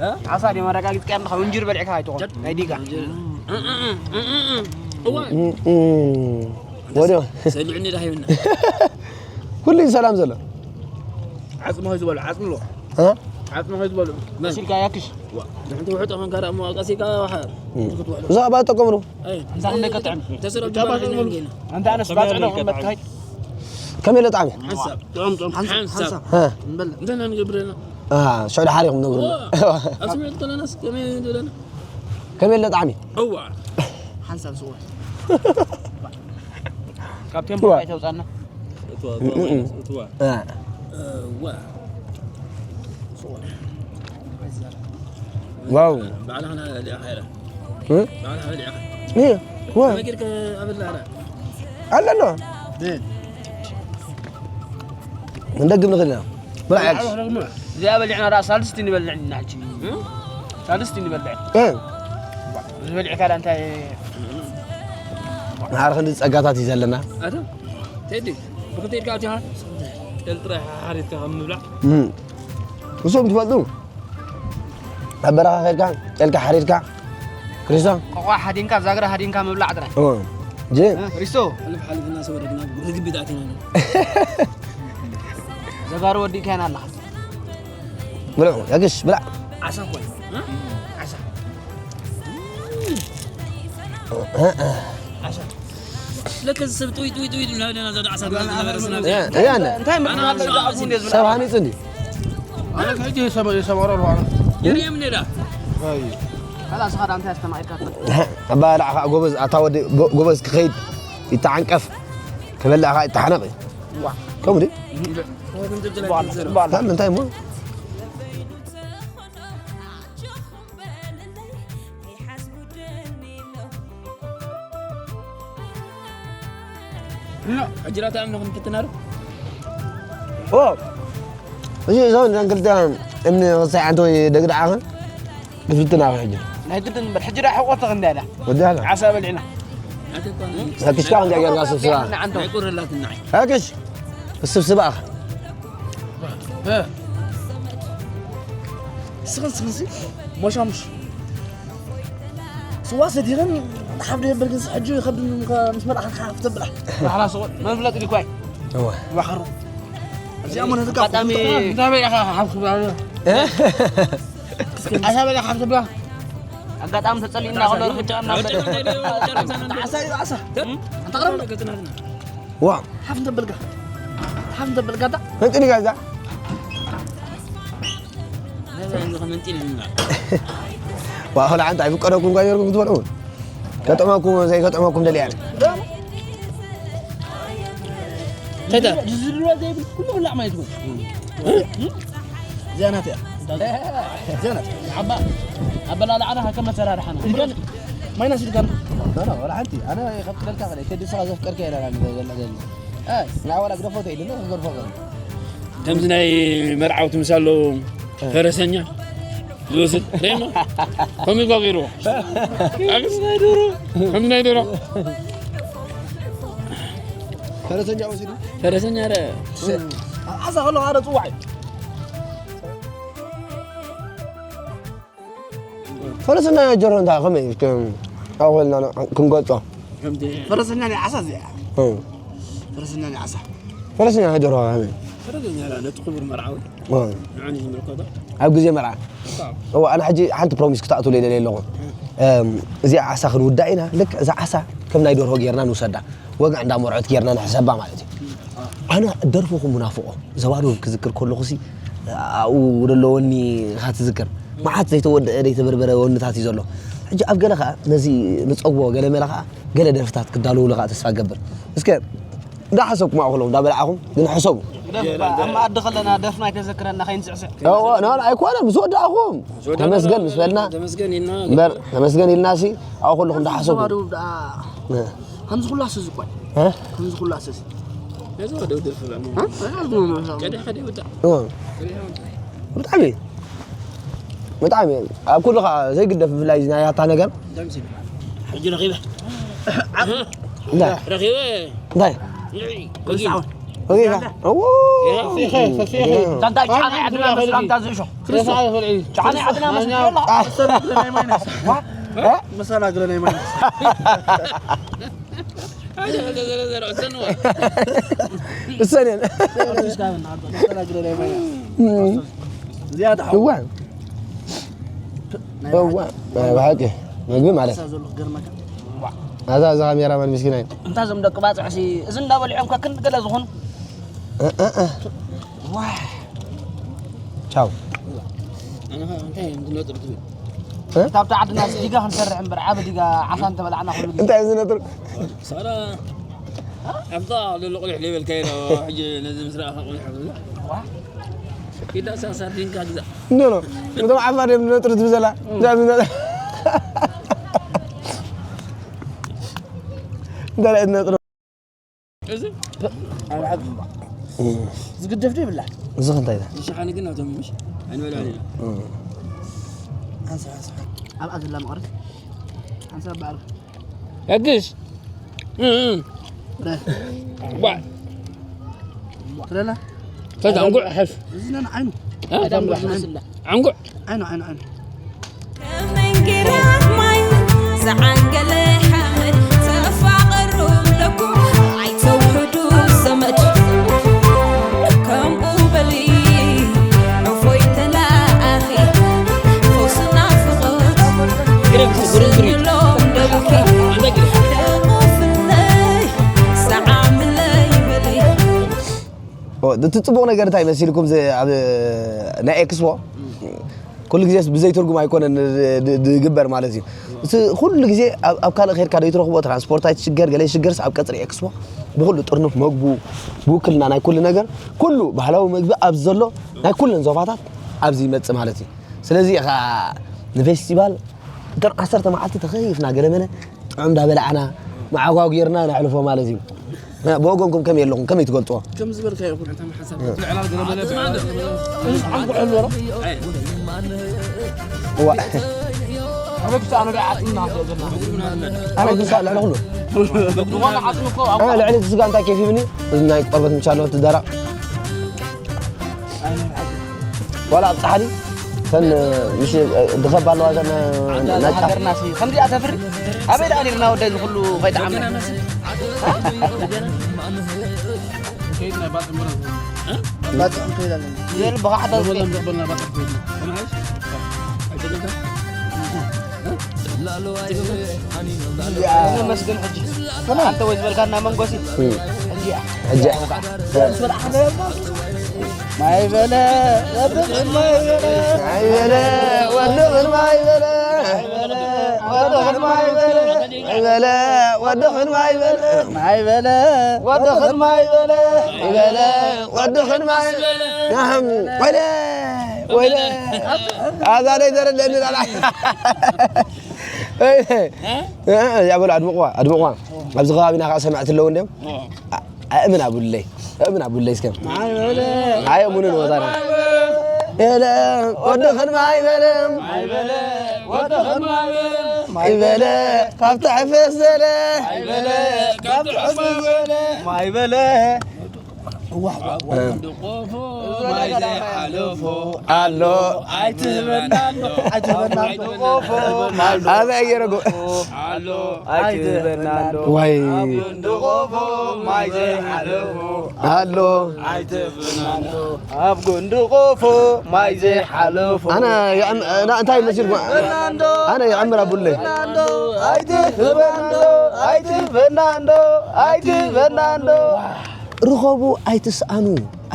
እ? ዓሳ ድዮም ኣረጋጊጽካ ኣለኻ? እንጅር በሊዕካ ኣይትኾን። ናይ ዲጋ። እንጅር። እ፣ እ፣ እ፣ እ፣ እ። እዋ። እ፣ እ። ወዲያው። ሰልዑኒ ዳ ሂብና። ኩሉ እዩ ሰላም ዘሎ። ዓጽሚ ኸይ ዝበሉ፣ ዓጽሚ ኣሎ። እ? ዓጽሚ ኸይ ዝበሉ። መሲልካ ያክሽ። ዋ፣ ንሕንቲ ውሕጦ ኸንካ ደኣ እሞ ቀሲካ ዋሓ። እ። ክትውሕዶ። ብዛዕባ ጠቀምሩ። ኣይ፣ እንታ ክንደይ ከጥዕም? ተሰረብ ጫማ ጅባር ጥቅምሩ። ሒና ጌና። እንታ ኣነስ ባጽዕ ዶ ክመካይ? ከመይ ኢለ ጣዕሚ? ሓንሳብ። ጥዑም፣ ጥዑም። ሓንሳብ፣ ሓንሳብ። ሓንሳብ። እ። እንበል። እንታይ ኢና ንገብር ኣለና? አ፣ ሽዑ ድሓር ኢኹም ነግሩና። ኦ፣ ኣብ ስምዒት ከለናስ ከመይ ንብል ኣለና? ከመይ ኢለ ጣዕሚ? እዋ። ሓንሳብ ስዋ። ካብ ቴምፖ እዋ። ኣይተውጻና። እትዋ፣ እትዋ፣ እትዋ። አ። እዋ። ዋው። ባዕልኻ ና-፣ ሊኣኻ ኢላ። እ? ባዕልኻ ሊኣኻ። እ? ዋ። ከመይ ጌርካ ኣበላዕና? ኣለና። እ። ክንደግም ንኽእል ኢና። ብላዕ ያግሽ። እዚኣ በሊዕና ደኣ ሳልስቲ ንበልዕ ኢና ሕጂ። እ? ሳልስቲ ንበልዕ። እ። ዝበልዕካ ዳ እንታይ? ንሓር ክንዲ ጸጋታት እዩ ዘለና። ኣቶ ቴዲ ብክልተ ኢድካ ኣውፂኻ ጨል ጥራይ ሓሪድካ ካብ ምብላዕ እሶም ትፈልጡ ኣብ በረኻ ከድካ ጨልካ ሓሪድካ ክሪስቶ ቆቋ ሓዲንካ ዛግራ ሓዲንካ ምብላዕ ጥራይ እ፣ ጂ ሪስቶ ሓልፍ ሓልፍና ሰወደግና ርግቢት ኣቲና ዘጋሩ ወዲእካ ኢና ኣለኻ ብልዑ ያግሽ ብላዕ ዓሳ እኮ እዩ። ዓሳ ዓሳ ለከ ሰብ ጥውይ ጥውይ ጥውይ ድብላ ደና ዘዳ ዓሳ ድብላ ደና በረስና ያነ እንታይ ምድና ሰብ ሃኒፅ እንዲ የርእየም ኔዳ ካላስ ኻዳ እንታይ ኣስተማቂካ ኣባላዕ ከዓ ጎበዝ ኣታ ወዲ ጎበዝ ክኸይድ ይተዓንቀፍ ክበልዕ ከዓ ይተሓነቕ እዩ ከምኡ ድዩ እንታይ እሞ ሕጅራታ እምኒ ክንፍትና ዶ ኦ እዚ እዞም እዘን ክልተ እምኒ ክሳይ ዓንተ ወይ ደግዳዓኸን ክፍትና ሕጂ ናይ ግድን እምበር ሕጂ ዳ ሕቆ ተኽንዳ ኢላ ወዳላ ዓሳ በሊዕና ኣክሽካ ክንዳ ጌርካ ስብስባ ናይ ቁርላትና ኣክሽ ስብስባ ኣኸ ስኽን ስኽንሲ ሞሻሙሽ ስዋ ሰቲኽን ሓፍ ዶ የብል ግን ሕጂ ከብድ ምስ መላእኽን ሓፍ ተብላ ባሕራ ስቑል መን ፍለጥ ዲኳይ እወ ባሕሩ እዚኣ ሞ ነዚ ኣጋጣሚ እንታይ በይ ኢኻ ሓፍ ክብላ ዓሳ በይ ኢኻ ሓፍ ተብላ ኣጋጣሚ ተጸሊእና ከሎ ርክጫ እና ዓሳ እዩ ዓሳ ኣንተ ቅረብ ዋ ሓፍ እንተበልካ ሓፍ እንተበልካ ዳ ፈንጥኒ ጋዛ ዋእኸል ዓንታ ኣይፍቀደኩም ጋ ጌርኩም ክትበልዑ ከጥዕመኩም ዘይከጥዕመኩም ደልያ ተይተ ዝድልዋ ዘይብል ኩሉ ብላዕ ማለት ነው እዚኣ ናት እያ እዚኣ ናት ዓባ ኣበላልዓና ከመ ሰራርሓና ማይናስ ኢልካ ወላ ሓንቲ ኣነ ከፍቅደልካ ከለ ከዲ ስኻ ዘፍቀድካ ኢላ ዘላ ዘላ ንዓ ወላ ግደፎ ተይልና ክንገርፎ ከለ ከምዚ ናይ መርዓውቲ ምሳሎ ፈረሰኛ ዝወስድ ሬማ ከምዚ ጓጊሩ ኣግስ ናይ ዶሮ ከምዚ ናይ ዶሮ ፈረሰኛ ወሲዱ ፈረሰኛ ረ ዓሳ ከሎ ሓደ ፅዋዕ ፈረሰና ጀሮ እንታ ከመይ ኣውልና ክንገልጾ ፈረሰኛ ናይ ዓሳ እዚኣ ፈረሰኛ ናይ ዓሳ ፈረሰኛ ጀሮ ፈረሰኛ ነቲ ክቡር መርዓዊ ንዓኒ ዝምልከቶ ኣብ ግዜ መርዓ እዋ ኣነ ሕጂ ሓንቲ ፕሮሚስ ክትኣትሉ ይደልየ ኣለኹ እዚኣ ዓሳ ክንውዳእ ኢና ልክ እዛ ዓሳ ከም ናይ ደርሆ ጌርና ንውሰዳ ወግዕ እንዳ መርዖት ጌርና ንሕሰባ ማለት እዩ ኣነ ደርፍኹም ሙናፍቆ ዘባዶ ክዝክር ከለኹ ሲ ኣብኡ ዘለወኒ ኢኻ ትዝክር መዓት ዘይተወደአ ዘይተበርበረ ወንታት እዩ ዘሎ ሕጂ ኣብ ገለ ከዓ ነዚ ንፀግቦ ገለ መለ ከዓ ገለ ደርፍታት ክዳለውሉ ከዓ ተስፋ ገብር እስከ እንዳሓሰብኩም ኣብኡ ከለኹም እንዳበላዕኹም ግን ሕሰቡ ኣብ መኣዲ ከለና ደርፍና ኣይተዘክረና ከይንስዕስዕ ኣይኮነ ምስ ወዳእኹም ተመስገን ምስ በልና ተመስገን ኢልና ሲ ኣብኡ ከለኹም እንዳሓሰብኩም ከምዚ ኩሉ ኣስዝ እኳ ከምዚ ኩሉ ኣስዝ ነዚ ወደ ውድር ፍላ ሞ ቀደ ሓደ ይውጣ ብጣዕሚ ብጣዕሚ ኣብ ኩሉ ከዓ ዘይግደፍ ብፍላይ እዚ ናይ ያታ ነገር ሕጂ ረኺበ እንታይ ረኺበ እንታይ ንዒ ወጊ ወጊኻ ዛንታ ጫና ያድና መስላምታ ዝእሾ ጫና ያድና መስላምታ መሰላ ግረ ናይ ማይነስ እሰን ዝያዳ እዋ እዋ ብሓቂ ምግቢ ማለት ኣዛ እዛ ካሜራማን ምስኪናይ እንታይ ዞም ደቂ ባፅዕሲ እዚ እንዳበልዖም ከ ክንዲ ገለ ዝኾኑ ቻው ካብቲ ዓድና ዲጋ ክንሰርሕ እምበር ዓብ ዲጋ ዓሳ እንተበላዕና ኩሉ ግዜ እንታይ ዝነጥር ሳራ ኣብታ ልሉ ቁሊሕ ሌበልካ ኢሎ ሕጂ ነዚ ምስ ረኣኻ ቁሊሕ ብላ ኪዳ ሳርዲንካ ግዛ ኖ ኖ እቶም ዓፋር እዮም ዝነጥሩ ትብዘላ እንታይ ዝነጥሩ እዚ ዝግደፍ ዶ ይብላዕ እዚ እንታይ ኢለ ዝሸሓኒ ግን ናቶም ምሽ ኣይንበልዖን ኢና ሓንሳ ሓንሳ ኣብኣ ዘላ መቐረት ያግሽ። ዋ። ትረላ። ከዛ እንጉዕ ሐፍ። እዚና ዓይኑ። እንጉዕ። ዓይኑ፣ ዓይኑ፣ ዓይኑ። መንገራት ማይ ዝዓንገለ ሓመድ ተፋቐሩ ለኩም ኣይተውሕዱ ዘመድ ከምኡ በሊ ዕፎይ ተላኣኺ ፈውስና ፍቕት ግረም፣ ግረም፣ ግረም። ሎም ደቡኪ ደቑፍለይ ሰዓምለይ በሊ እቲ ፅቡቕ ነገር እንታይ መሲልኩም ኣብ ናይ ኤክስፖ ኩሉ ግዜ ብዘይ ትርጉም ኣይኮነን ዝግበር ማለት እዩ። እቲ ኩሉ ግዜ ኣብ ካልእ ከድካ ዘይትረኽቦ ትራንስፖርት ኣይትሽገር ገለ ይሽገርስ ኣብ ቀፅሪ ኤክስፖ ብኩሉ ጥርኑፍ መግቡ ብውክልና ናይ ኩሉ ነገር ኩሉ ባህላዊ መግቢ ኣብ ዘሎ ናይ ኩለን ዞባታት ኣብዚ ይመፅእ ማለት እዩ። ስለዚ ኢኻ ንፌስቲቫል እተን ዓሰርተ መዓልቲ ተኸይፍና ገለመለ ጥዑም እንዳበላዕና መዓጓጉርና ነሕልፎ ማለት እዩ። ብወገንኩም ከመይ ኣለኹም? ከመይ ትገልፅዎ? ከም ዝበልካዮ ኩሉ እዋ ኣነ ግን ሳዕ ልዕሊ ኩሉ ኣነ ልዕሊ እቲ ስጋ እንታይ ኬፍ ይብኒ እዚ ናይ ቆርበት ምቻ ኣለዎ ትደረቕ ዋላ ኣብ ፃሕሊ እተን ምሽ ድኸባ ኣለዋ እተን ናጭ ሃገርና ሲ ከምዚኣ ተፍሪ ኣበይ ደኣ ኔርና ወደ እዚ ኩሉ ከይጠዓምና ባፅዕ ከይድ ኣለና። ዘል ብኻዕዳ መስግን ሕጂ ኣንተ ወይ ዝበልካና መንጎሲ ሕጂ ሕጂ ማይ በለ ወድኽን ማይ በለ ማይ በለ ወድኽን ማይ በለ ወድኽን ማይ በለ ማይ በለ ወድኽን ማይ በለ ማይ በለ ወድኽን ማይ በለ ማይ በለ ወድኽን ማይ በለ ወይለ ወይለ ኣዛ ለይ ዘረለኒ ላላ ያበሉ ኣድምቕዋ ኣድምቕዋ ኣብዚ ከባቢና ከዓ ሰማዕቲ ኣለዉ እንዲዮም ኣእምን ኣቡለይ ኣእምን ኣቡለይ እስከ ኣየሙንን ወታና ኤለ ወዲ ኸድማ ኣይበለ ኣይበለ ካብ ትሕፍስ ዘለ ኣይበለ ካብ ትሕፍስ ዘለ ማይ በለ ኣሎ ኣይትህበና ኣሎ ኣበይ ገይረጎ ኣይትህበና ኣሎ ዋይ ድቆፎ ማይ ዘይሓለፎ ኣሎ ኣይትህበና ኣሎ ኣብ ጎንዲ ቆፎ ማይ ዘይሓለፎ ኣነ እንታይ መስል ኣነ ይዕምር ኣቡለይ ኣይትህበና ኣሎ ኣይትህበና ኣሎ ኣይትህበና ኣሎ ርኸቡ ኣይትስኣኑ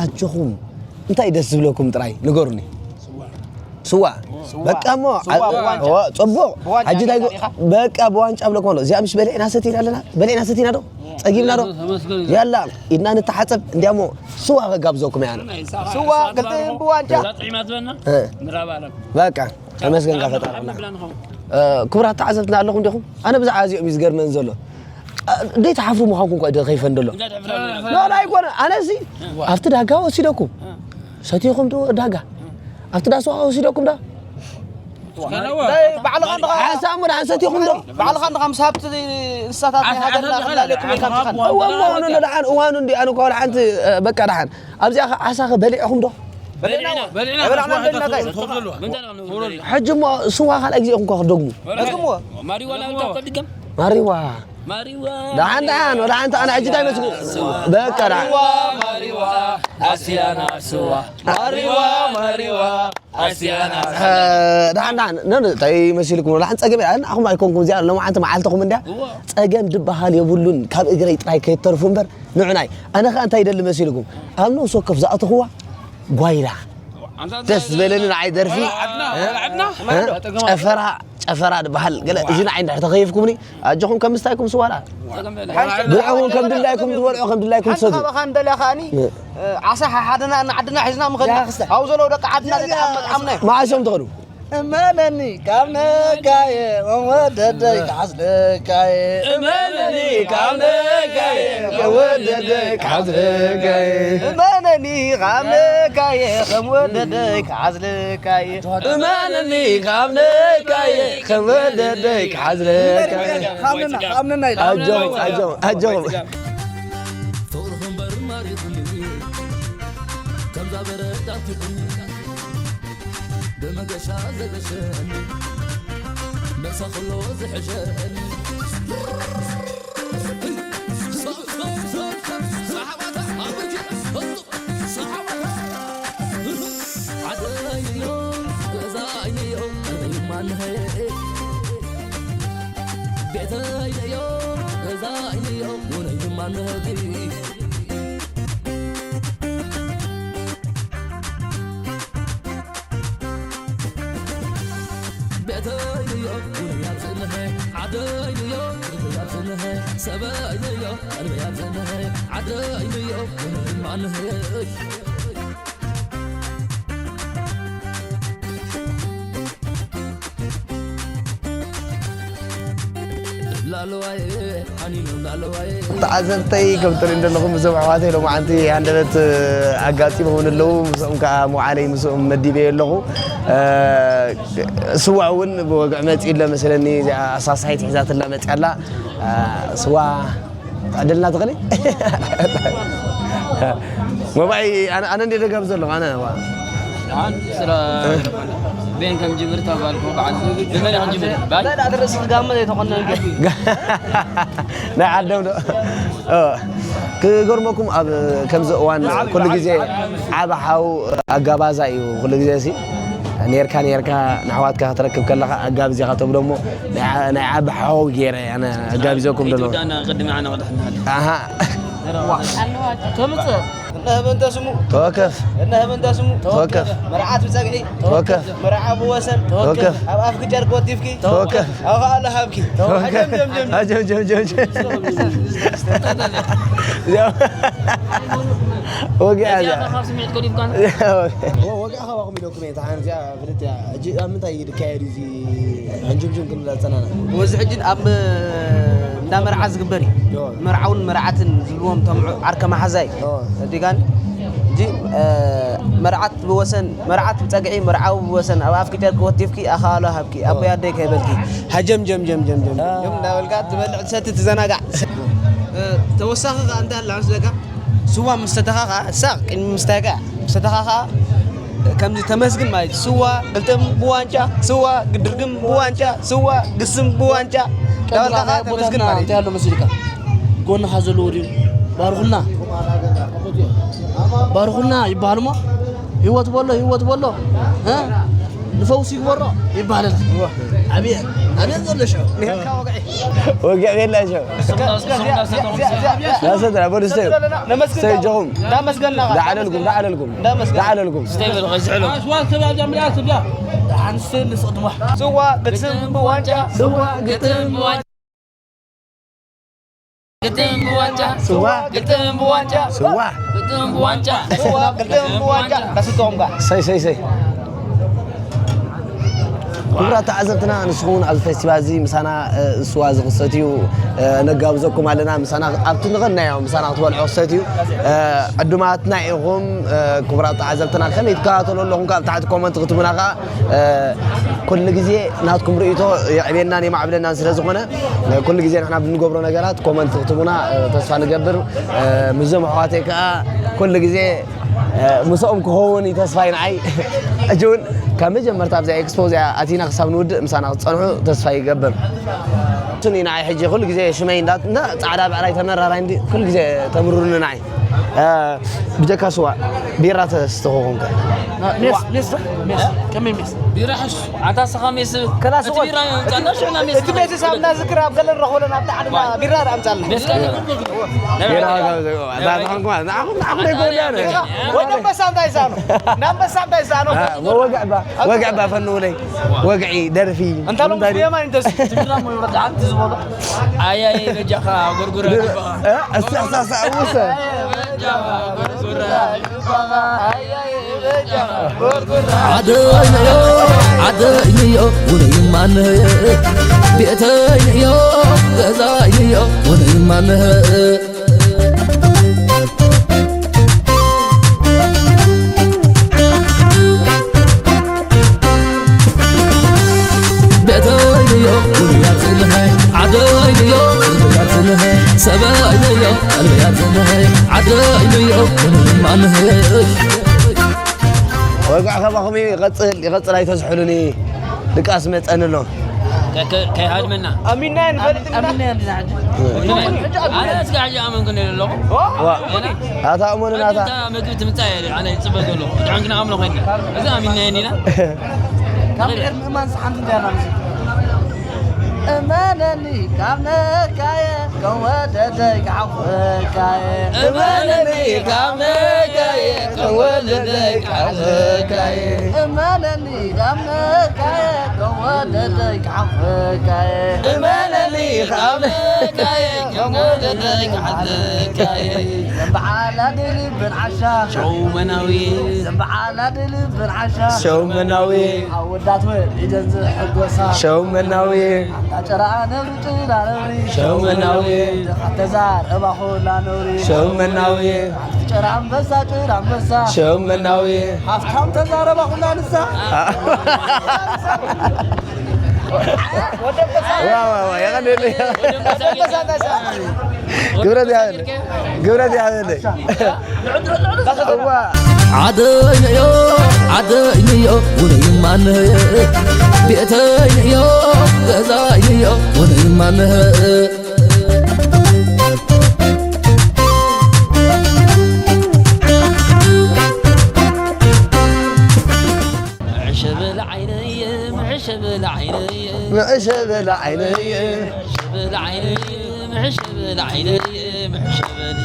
ኣጆኹም እንታይ ደስ ዝብለኩም ጥራይ ንገሩኒ ስዋ በቃ እሞ ፅቡቕ ሕጂ እንታይ በቃ ብዋንጫ ብለኩም ኣሎ እዚኣ ምሽ በሊዕና ሰቲና ኣለና በሊዕና ሰቲና ዶ ፀጊብና ዶ ያላ ኢድና ንተሓፀብ እንዲያሞ ስዋ ከጋብዘኩም እያ ስዋ ክልተ ብዋንጫ በቃ ተመስገን ፈጣሪ ክቡራት ተዓዘብትና ኣለኹም ዲኹም ኣነ ብዛዕባ እዚኦም እዩ ዝገርመን ዘሎ ደይ ተሓፍሩ ምዃንኩም ኳ ከይፈን ደሎ ኖ ኣይኮነ ኣነሲ ኣብቲ ዳጋ ወሲደኩም ሰቲኹም ዶ ዳጋ ኣብቲ ዳስዋ ወሲደኩም ዶ ባዕልኻ እንድኻ ሓሳብ ሞ ደሓን ሰቲኹም ዶ ባዕልኻ እንድኻ ምስ ሃብቲ እንስሳታት ናይ ሃገርና ክላለኩም ኢልካ ምትኻን እሞ ሆኖ ደሓን እዋኑ እንዲ ኣነ ኳ ሓንቲ በቃ ደሓን ኣብዚኣ ዓሳ በሊዕኹም ዶ በሊዕና በሊዕና ሕጂ እሞ ስዋ ካልኣይ ግዜ ኢኹም ኳ ክደግሙ ማሪዋ ላልካ ከድገም ማሪዋ ማሪዋ ደሓን ደሓን ወደ ሓንቲ ኣነ ሕጂ እንታይ መስኩ በቃ ደሓን ማሪዋ ኣስያና ስዋ ማሪዋ ማሪዋ ኣስያና ደሓን ደሓን እንታይ መሲልኩም ደሓን ፀገም ኣኹም ኣይኮንኩም እዚኣ ሎማዓንቲ መዓልትኹም እንድያ ፀገም ድበሃል የብሉን ካብ እግረይ ጥራይ ከይተርፉ እምበር ንዑናይ ኣነ ኸ እንታይ ይደሊ መሲልኩም ኣብ ነብሲ ወከፍ ዝኣተኽዋ ጓይላ ደስ ዝበለኒ ንዓይ ደርፊ ጨፈራ ጨፈራ ዝበሃል ገለ እዚ ንዓይ እንድሕር ተኸይፍኩምኒ ኣጆኹም ከም ምስታይኩም ስዋ ደኣ ብልዕኹም ከም ድላይኩም ዝበልዑ ከም ድላይኩም ትሰዱ ካባኻ እንደልያ ከኣኒ ዓሳ ሓሓደና ንዓድና ሒዝና ምኸድና ኣብኡ ዘለዉ ደቂ ዓድና ዘተሓመጣምና መዓስ እዮም ትኸዱ እመነኒ ካብ ነጋየ፣ ከም ወደደይ ክሓዝለካየ። እመነኒ ካብ ነጋየ፣ ከም ወደደይ ክሓዝለካየ። እመነኒ ካብ ነጋየ፣ ከም ወደደይ ክሓዝለካየ። እመነኒ ካብ ነጋየ፣ ከም ወደደይ ክሓዝለካየ። ኣጆኹም፣ ኣጆኹም፣ ኣጆኹም። ፍቕርኹም በርማሪ ኩሉ ከምዛ በረድ ኣትኹም። ብመገሻ ዘገሸኒ፣ መሳ ኩሎ ዝሕሸኒ። ዓደይዮ፣ ገዛይዮ፣ ማንሀይ። ቤተይዮ፣ ገዛይዮ፣ ውነይ ማንሀይ። ቤተይንዮ፣ ውንያትንሀ፣ ዓደይንዮ፣ ውንያትንሀ፣ ሰበይንዮ፣ ዕድመያትንሀ፣ ዓደይንዮ፣ ውንማንሀ። ላለዋይ፣ ኣኒኑ ላለዋይ። ተዓዘብተይ፣ ከም ትሪኡ ዘለኹም፣ እዞም ኣሕዋተይ ሎማዓንቲ ሃንደበት ኣጋጢሞምን ኣለዉ። ምስኦም ከዓ መውዓለይ ምስኦም መዲበየ ኣለኹ። እ፣ ስዋ እውን ብወግዒ መፂኡ ኣሎ መስለኒ። እዚኣ ኣሳሳሒት ሒዛትላ መፂኣ ኣላ። እ፣ ስዋ ትዕድልና ትኽእሊ? መባይ፣ ኣነ፣ ኣነ እንደ ደጋብ ዘለኹ፣ ኣነ፣ ዋ። ደሓን ስራ። ቤን ከም ጅምር ተባልኩ፣ በዓል ብመን ከም ጅምር? ባይ? لا، لا، درس القام ما يتقنن. ናይ ዓዶም ዶ? እ፣ ክገርመኩም፣ ኣብ ከምዚ እዋን ኩሉ ግዜ ዓቢ ሓው ኣጋባዛ እዩ። ኩሉ ግዜ ሲ ኔርካ፣ ኔርካ ንኣሕዋትካ ክትረክብ ከለኻ ኣጋብዝ ኢኻ ተብሎ እሞ፣ ናይ ዓ-፣ ናይ ዓቢ ሓው ገይረ ኣነ ኣጋቢዘኩም ደሎ። ኣይትወዳእና፣ ቅድሚ ዓና ቅድሕና። ኣሃ። ተምጽእ። እነህ በንተ ስሙ። ተወከፍ። እነህ በንተ ስሙ። ተወከፍ። መርዓት ብጸግዒ። ተወከፍ። መርዓ ብወሰን። ተወከፍ። ኣብ ኣፍኪ ጨርቂ ወቲፍኪ። ተወከፍ። ኣብ ኸኣለ ሃብኪ። ተወከፍ። ጀም፣ ጀም፣ ጀም። ኣጀም፣ ጀም፣ ጀም፣ ጀም። ወግዒ እዚኣ እያ። ካብ ስምዒት ገዲፍካ። ወግዒ ካባኹም ኢለኩም እየ። እታ ሓንቲ እዚኣ ፍልጥ እያ። ሕጂ ኣብ ምንታይ እዩ ዝካየድ እዩ እዚ ሕንጅምጅም ክንብል ዝጸናና? ወዚ ሕጂ ኣብ እንዳ መርዓ ዝግበር እዩ። ዮ። መርዓውን መርዓትን ዝብልዎም እቶም ዓርከ መሓዛይ። ዮ። ዲጋን እንጂ፣ እ፣ መርዓት ብወሰን፣ መርዓት ብጸግዒ፣ መርዓዊ ብወሰን፣ ኣብ ኣፍኪ ጨርቂ ወቲፍኪ፣ ኣኻሎ ሃብኪ፣ ኣቦይ ኣደይ ከይበልኪ፣ ሃጀም ጀም ጀም ጀም ጀም ጀም እንዳበልካ ትበልዕ ትሰቲ ትዘናጋዕ። እ፣ ተወሳኺ ከኣ እንታይ ኣላ መስለካ? ስዋ ምስ ሰተኻ ኸዓ፣ ሳቕ ቅድሚ ምስታይካ፣ ምስ ሰተኻ ኸዓ፣ ከምዚ ተመስግን ማለት እዩ። ስዋ ግጥም ብዋንጫ፣ ስዋ ግድርግም ብዋንጫ፣ ስዋ ግስም ብዋንጫ እንዳበልካ ኸዓ ተመስግን ማለት እዩ። እንታይ ኣሎ መሲልካ? ጎንኻ ዘለዎ ድዩ? ባርኹልና። ባርኹልና ይበሃል እሞ፣ ህይወት በሎ፣ ህይወት በሎ። እ? ንፈውሲ ይግበሮ ይበሃለልና። ኣብየ፣ ኣብየ ዘሎ ሸው። ወግዕ ቤላ ሸው። ላሰድራ፣ በሉ ስተዩ። ነመስግን ስተዩ ጆኹም። እንዳመስገንና ኸዓ። ዳዓለልኩም፣ ዳዓለልኩም። እንዳመስገን። ዳዓለልኩም። ስተይ በሉ፣ ኸዝሕሉ። ኣስዋት ከባብ ጃምላ ትብላ። ሓንስተ ንስቕ ድማ። ስዋ ግጥም ብዋንጫ። ስዋ ግጥም ብዋንጫ። ግጥም ብዋንጫ። ስዋ። ግጥም ብዋንጫ። ስዋ። ግጥም ብዋንጫ። ስዋ። ግጥም ብዋንጫ። ዳስቶም ጋር። ሰይ፣ ሰይ፣ ሰይ። ክቡራት ተዓዘብትና፣ ንስኹም እውን ኣብዚ ፌስቲቫል እዚ ምሳና፣ እ፣ ስዋ እዚ ክሰትዩ፣ እ፣ ነጋብዘኩም ኣለና። ምሳና ኣብቲ ንቐናዮ ምሳና ክትበልዑ ክሰትዩ፣ እ፣ ዕዱማትና ኢኹም። እ፣ ክቡራት ተዓዘብትና፣ ከመይ ትከታተሉ ኣለኹም? ካብ ታሕቲ ኮመንት ክትቡና ከኣ፣ እ፣ ኩሉ ግዜ ናትኩም ርእይቶ የዕብየናን የማዕብለናን ስለ ዝኾነ፣ እ፣ ኩሉ ግዜ ንሕና ብንገብሮ ነገራት ኮመንት ክትቡና፣ እ፣ ተስፋ ንገብር። እ፣ ምስዞም ኣሕዋተይ ከኣ ኩሉ ግዜ እ፣ ምስኦም ክኸውን እዩ ተስፋይ ንዓይ። ሕጂ እውን ካብ መጀመርታ ኣብዛ ኤክስፖ እዚኣ ኣቲና ክሳብ ንውድእ ምሳና ክትጸንሑ ተስፋ ይገብር። እሱን እዩ ንዓይ ሕጂ ኩሉ ግዜ ሽመይ እንዳ-፣ እንዳ ጻዕዳ ብዕራይ ተመራራይ እንዲ ኩሉ ግዜ ተምሩኒ ንዓይ። እ፣ ብጀካ ስዋ ቢራ ተስተኹኹም ከ? ሜስ፣ ሜስ፣ ሜስ፣ ከመይ ሜስ? ቢራ ሕሽ፣ ኣንታ ስኻ ሜስ፣ ከላስ እቲ ወ-፣ ቢራ ምጻና ሽና ሜስ። እቲ ሜስ ሳምና ዝክር ኣብ ገለ ንረኽበሉ ናብ ዳዕድና ቢራ ኣምጻልና። ሜስ ካለ ቢራ ዋጋ ዘ-፣ ኣታ ተኾንኩም፣ ንዓኹም፣ ንዓኹም ደይኮነ ኣነ። ወዲ ኣንበሳ እንታይ ይሳኖ? ንኣንበሳ እንታይ ይሳኖ? አ፣ ወግዕ ባ፣ ወግዕ ባ ፈንውለይ። ወግዒ፣ ደርፊ፣ እንታይ ኢሎም እንታይ ፍየማ ይንተስ? ትብላ ሞ ይወርድ፣ ኣንቲ ዝበሎ። ኣያይ፣ በጃኻ፣ ጎርጎራ ድ-፣ ይባኻ። እ፣ እስቲ ኣሳሳ፣ እውሰ። ኣያይ፣ በጃኻ፣ ጎርጎራ ይባኻ። ኣያይ። ዓደይንዮ ዓደይንዮ ውነይማንህ ቤተይንዮ ገዛይንዮ ውነይማንህ ቤተይንዮ ውንያትንህ ዓደይንዮ ውንያትንህ ሰበይንዮ ቀልብያትንህ ዓደይንዮ ውነይማንህ ወግዕ ከማኹም እዩ። ይቐጽል፣ ይቐጽል፣ ኣይተዝሕሉኒ። ድቃስ መጸኒ ኣሎ። ከ-፣ ከ-፣ ከይሃድመና። ኣሚና ንፈልጥ ኢና። ኣሚና ኢና ሕጂ። ኣነ እስከ ሕጂ ኣመንኩ ነይረ ኣለኹ። ዋ። ኣታ እመኑ ናታ። ኣታ ምግቢ ትምጻእ እያ፣ ኣነ ይጽበ ዘለኹ። ድሓን ግን ኣምሎ ኮይና። እዚ ኣሚና ኢና። ካብ ድሕር ምእማን ሓንቲ እንድያ ናብዚ። እመነኒ ካብ ነካየ ከም ወደደይ ክሓፍረካየ። እመነኒ ካብ ነካየ ከም ወደደይ ክሓፍረካየ። እመነኒ ካብ ነካየ ከም ወደደይ ክሓፍረካየ። እመነኒ ካብ ነካየ ከም ወደደይ ክሓፍረካየ። ዘንበዓላ ድልብን ዓሻ ሸው መናዊ። ዘንበዓላ ድልብን ዓሻ ሸው መናዊ። ኣወዳት ወሊደን ዝሕጎሳ ሸው መናዊ። ኣታ ጭራ ነብሪ ጭራ ነብሪ ሸው መናዊ። ደኻ ተዛረባ ኹላ ነብሪ ሸው መናዊ። ኣንቲ ጭራ ኣንበሳ ጭራ ኣንበሳ ሸው መናዊ። ሃፍታም ተዛረባ ኹላ ንሳ። ዋ፣ ዋ፣ ዋ፣ የቐንየለይ። ክብረት ይሃበለይ። ክብረት ይሃበለይ። እዋ። ዓደይንዮ ዓደይንዮ ውነይማንህ ቤተይንዮ ገዛይንዮ ውነይማንህ ምዕሸበል ዓይነየ ምዕሸበል ዓይነየ ምዕሸበል ዓይነየ ምዕሸበል ዓይነየ ምዕሸበል ዓይነየ ምዕሸበል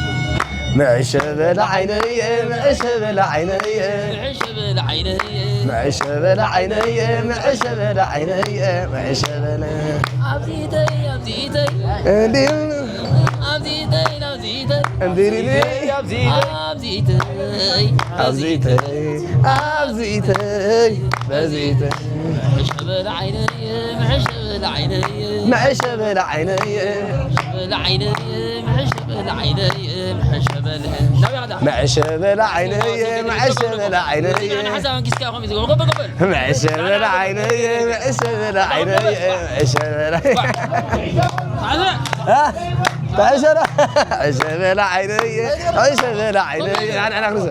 ምዕሸበል ዓይነየ ምዕሸበል ዓይነየ ምዕሸበል ዓይነየ ምዕሸበል ዓይነየ ምዕሸበል ዓይነየ ምዕሸበል ኣብዚተይ ኣብዚተይ እንዲሁ ኣብዚተይ ኣብዚተይ እንዲሪኒ ኣብዚተይ ኣብዚተይ ኣብዚተይ ኣብዚተይ በዚተይ ምዕሸበል ዓይነየ ምዕሸበል ዓይነየ ምዕሸበል ዓይነየ ምዕሸበል ዓይነየ ምዕሸበል ዓይነየ ምዕሸበል ናብያ ኸዳ መዕሸበላ ዓይነየ መዕሸበላ ዓይነየ ሓሳብ ኣንኪስካ ኸም ዝገብሩ ገበል ገበል መዕሸበላ ዓይነየ መዕሸበላ ዓይነየ መዕሸበላ ዋ። ዓዘ ተዕሸራ ዕሸበላ ዓይነየ ዕሸበላ ዓይነየ ኣነ ኣነ ክርስ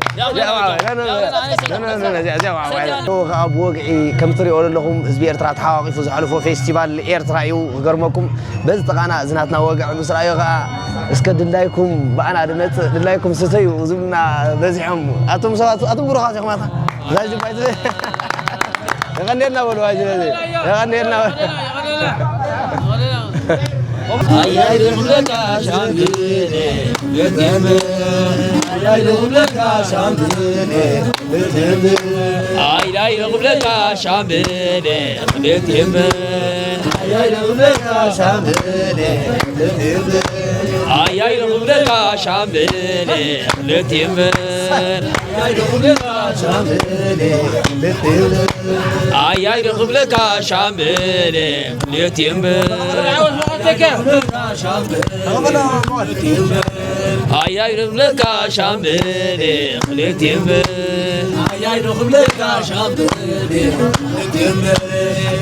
ከኣ ብወግዒ ከም ትሪኦ ዘለኹም ህዝቢ ኤርትራ ተሓዋቒፉ ዝሓልፎ ፌስቲቫል ኤርትራ እዩ። ክገርመኩም በዚ ጥቓና እዚ ናትና ወግዒ ምስ ረኣዮ ከኣ እስከ ድላይኩም ብኣና ድመጽእ ድላይኩም ስተዩ ዝብሉና በዚሖም። ኣቱም ሰባት ኣቱም ብሩኻት ኢኹም ኣታ እዛ ጅባይ የቐንየልና በሉ። ኣይ ስለዚ የቐንየልና በሉ። ኣያይ ደኹለካ ሻምብሌ ደቴም ኣያይ ደኹለካ ሻምብሌ ደቴም ኣያይ ደኹለካ ሻምብሌ ደቴም ኣያይ ደኹለካ ሻምብሌ ደቴም ኣያይ ደኹለካ ሻምብሌ ደቴም ኣያይ ደኹለካ ሻምብሌ ክልቲኤም ኣያይ ደኹለካ ሻምብሌ ክልቲኤም ኣያይ ደኹለካ ሻምብሌ ክልቲኤም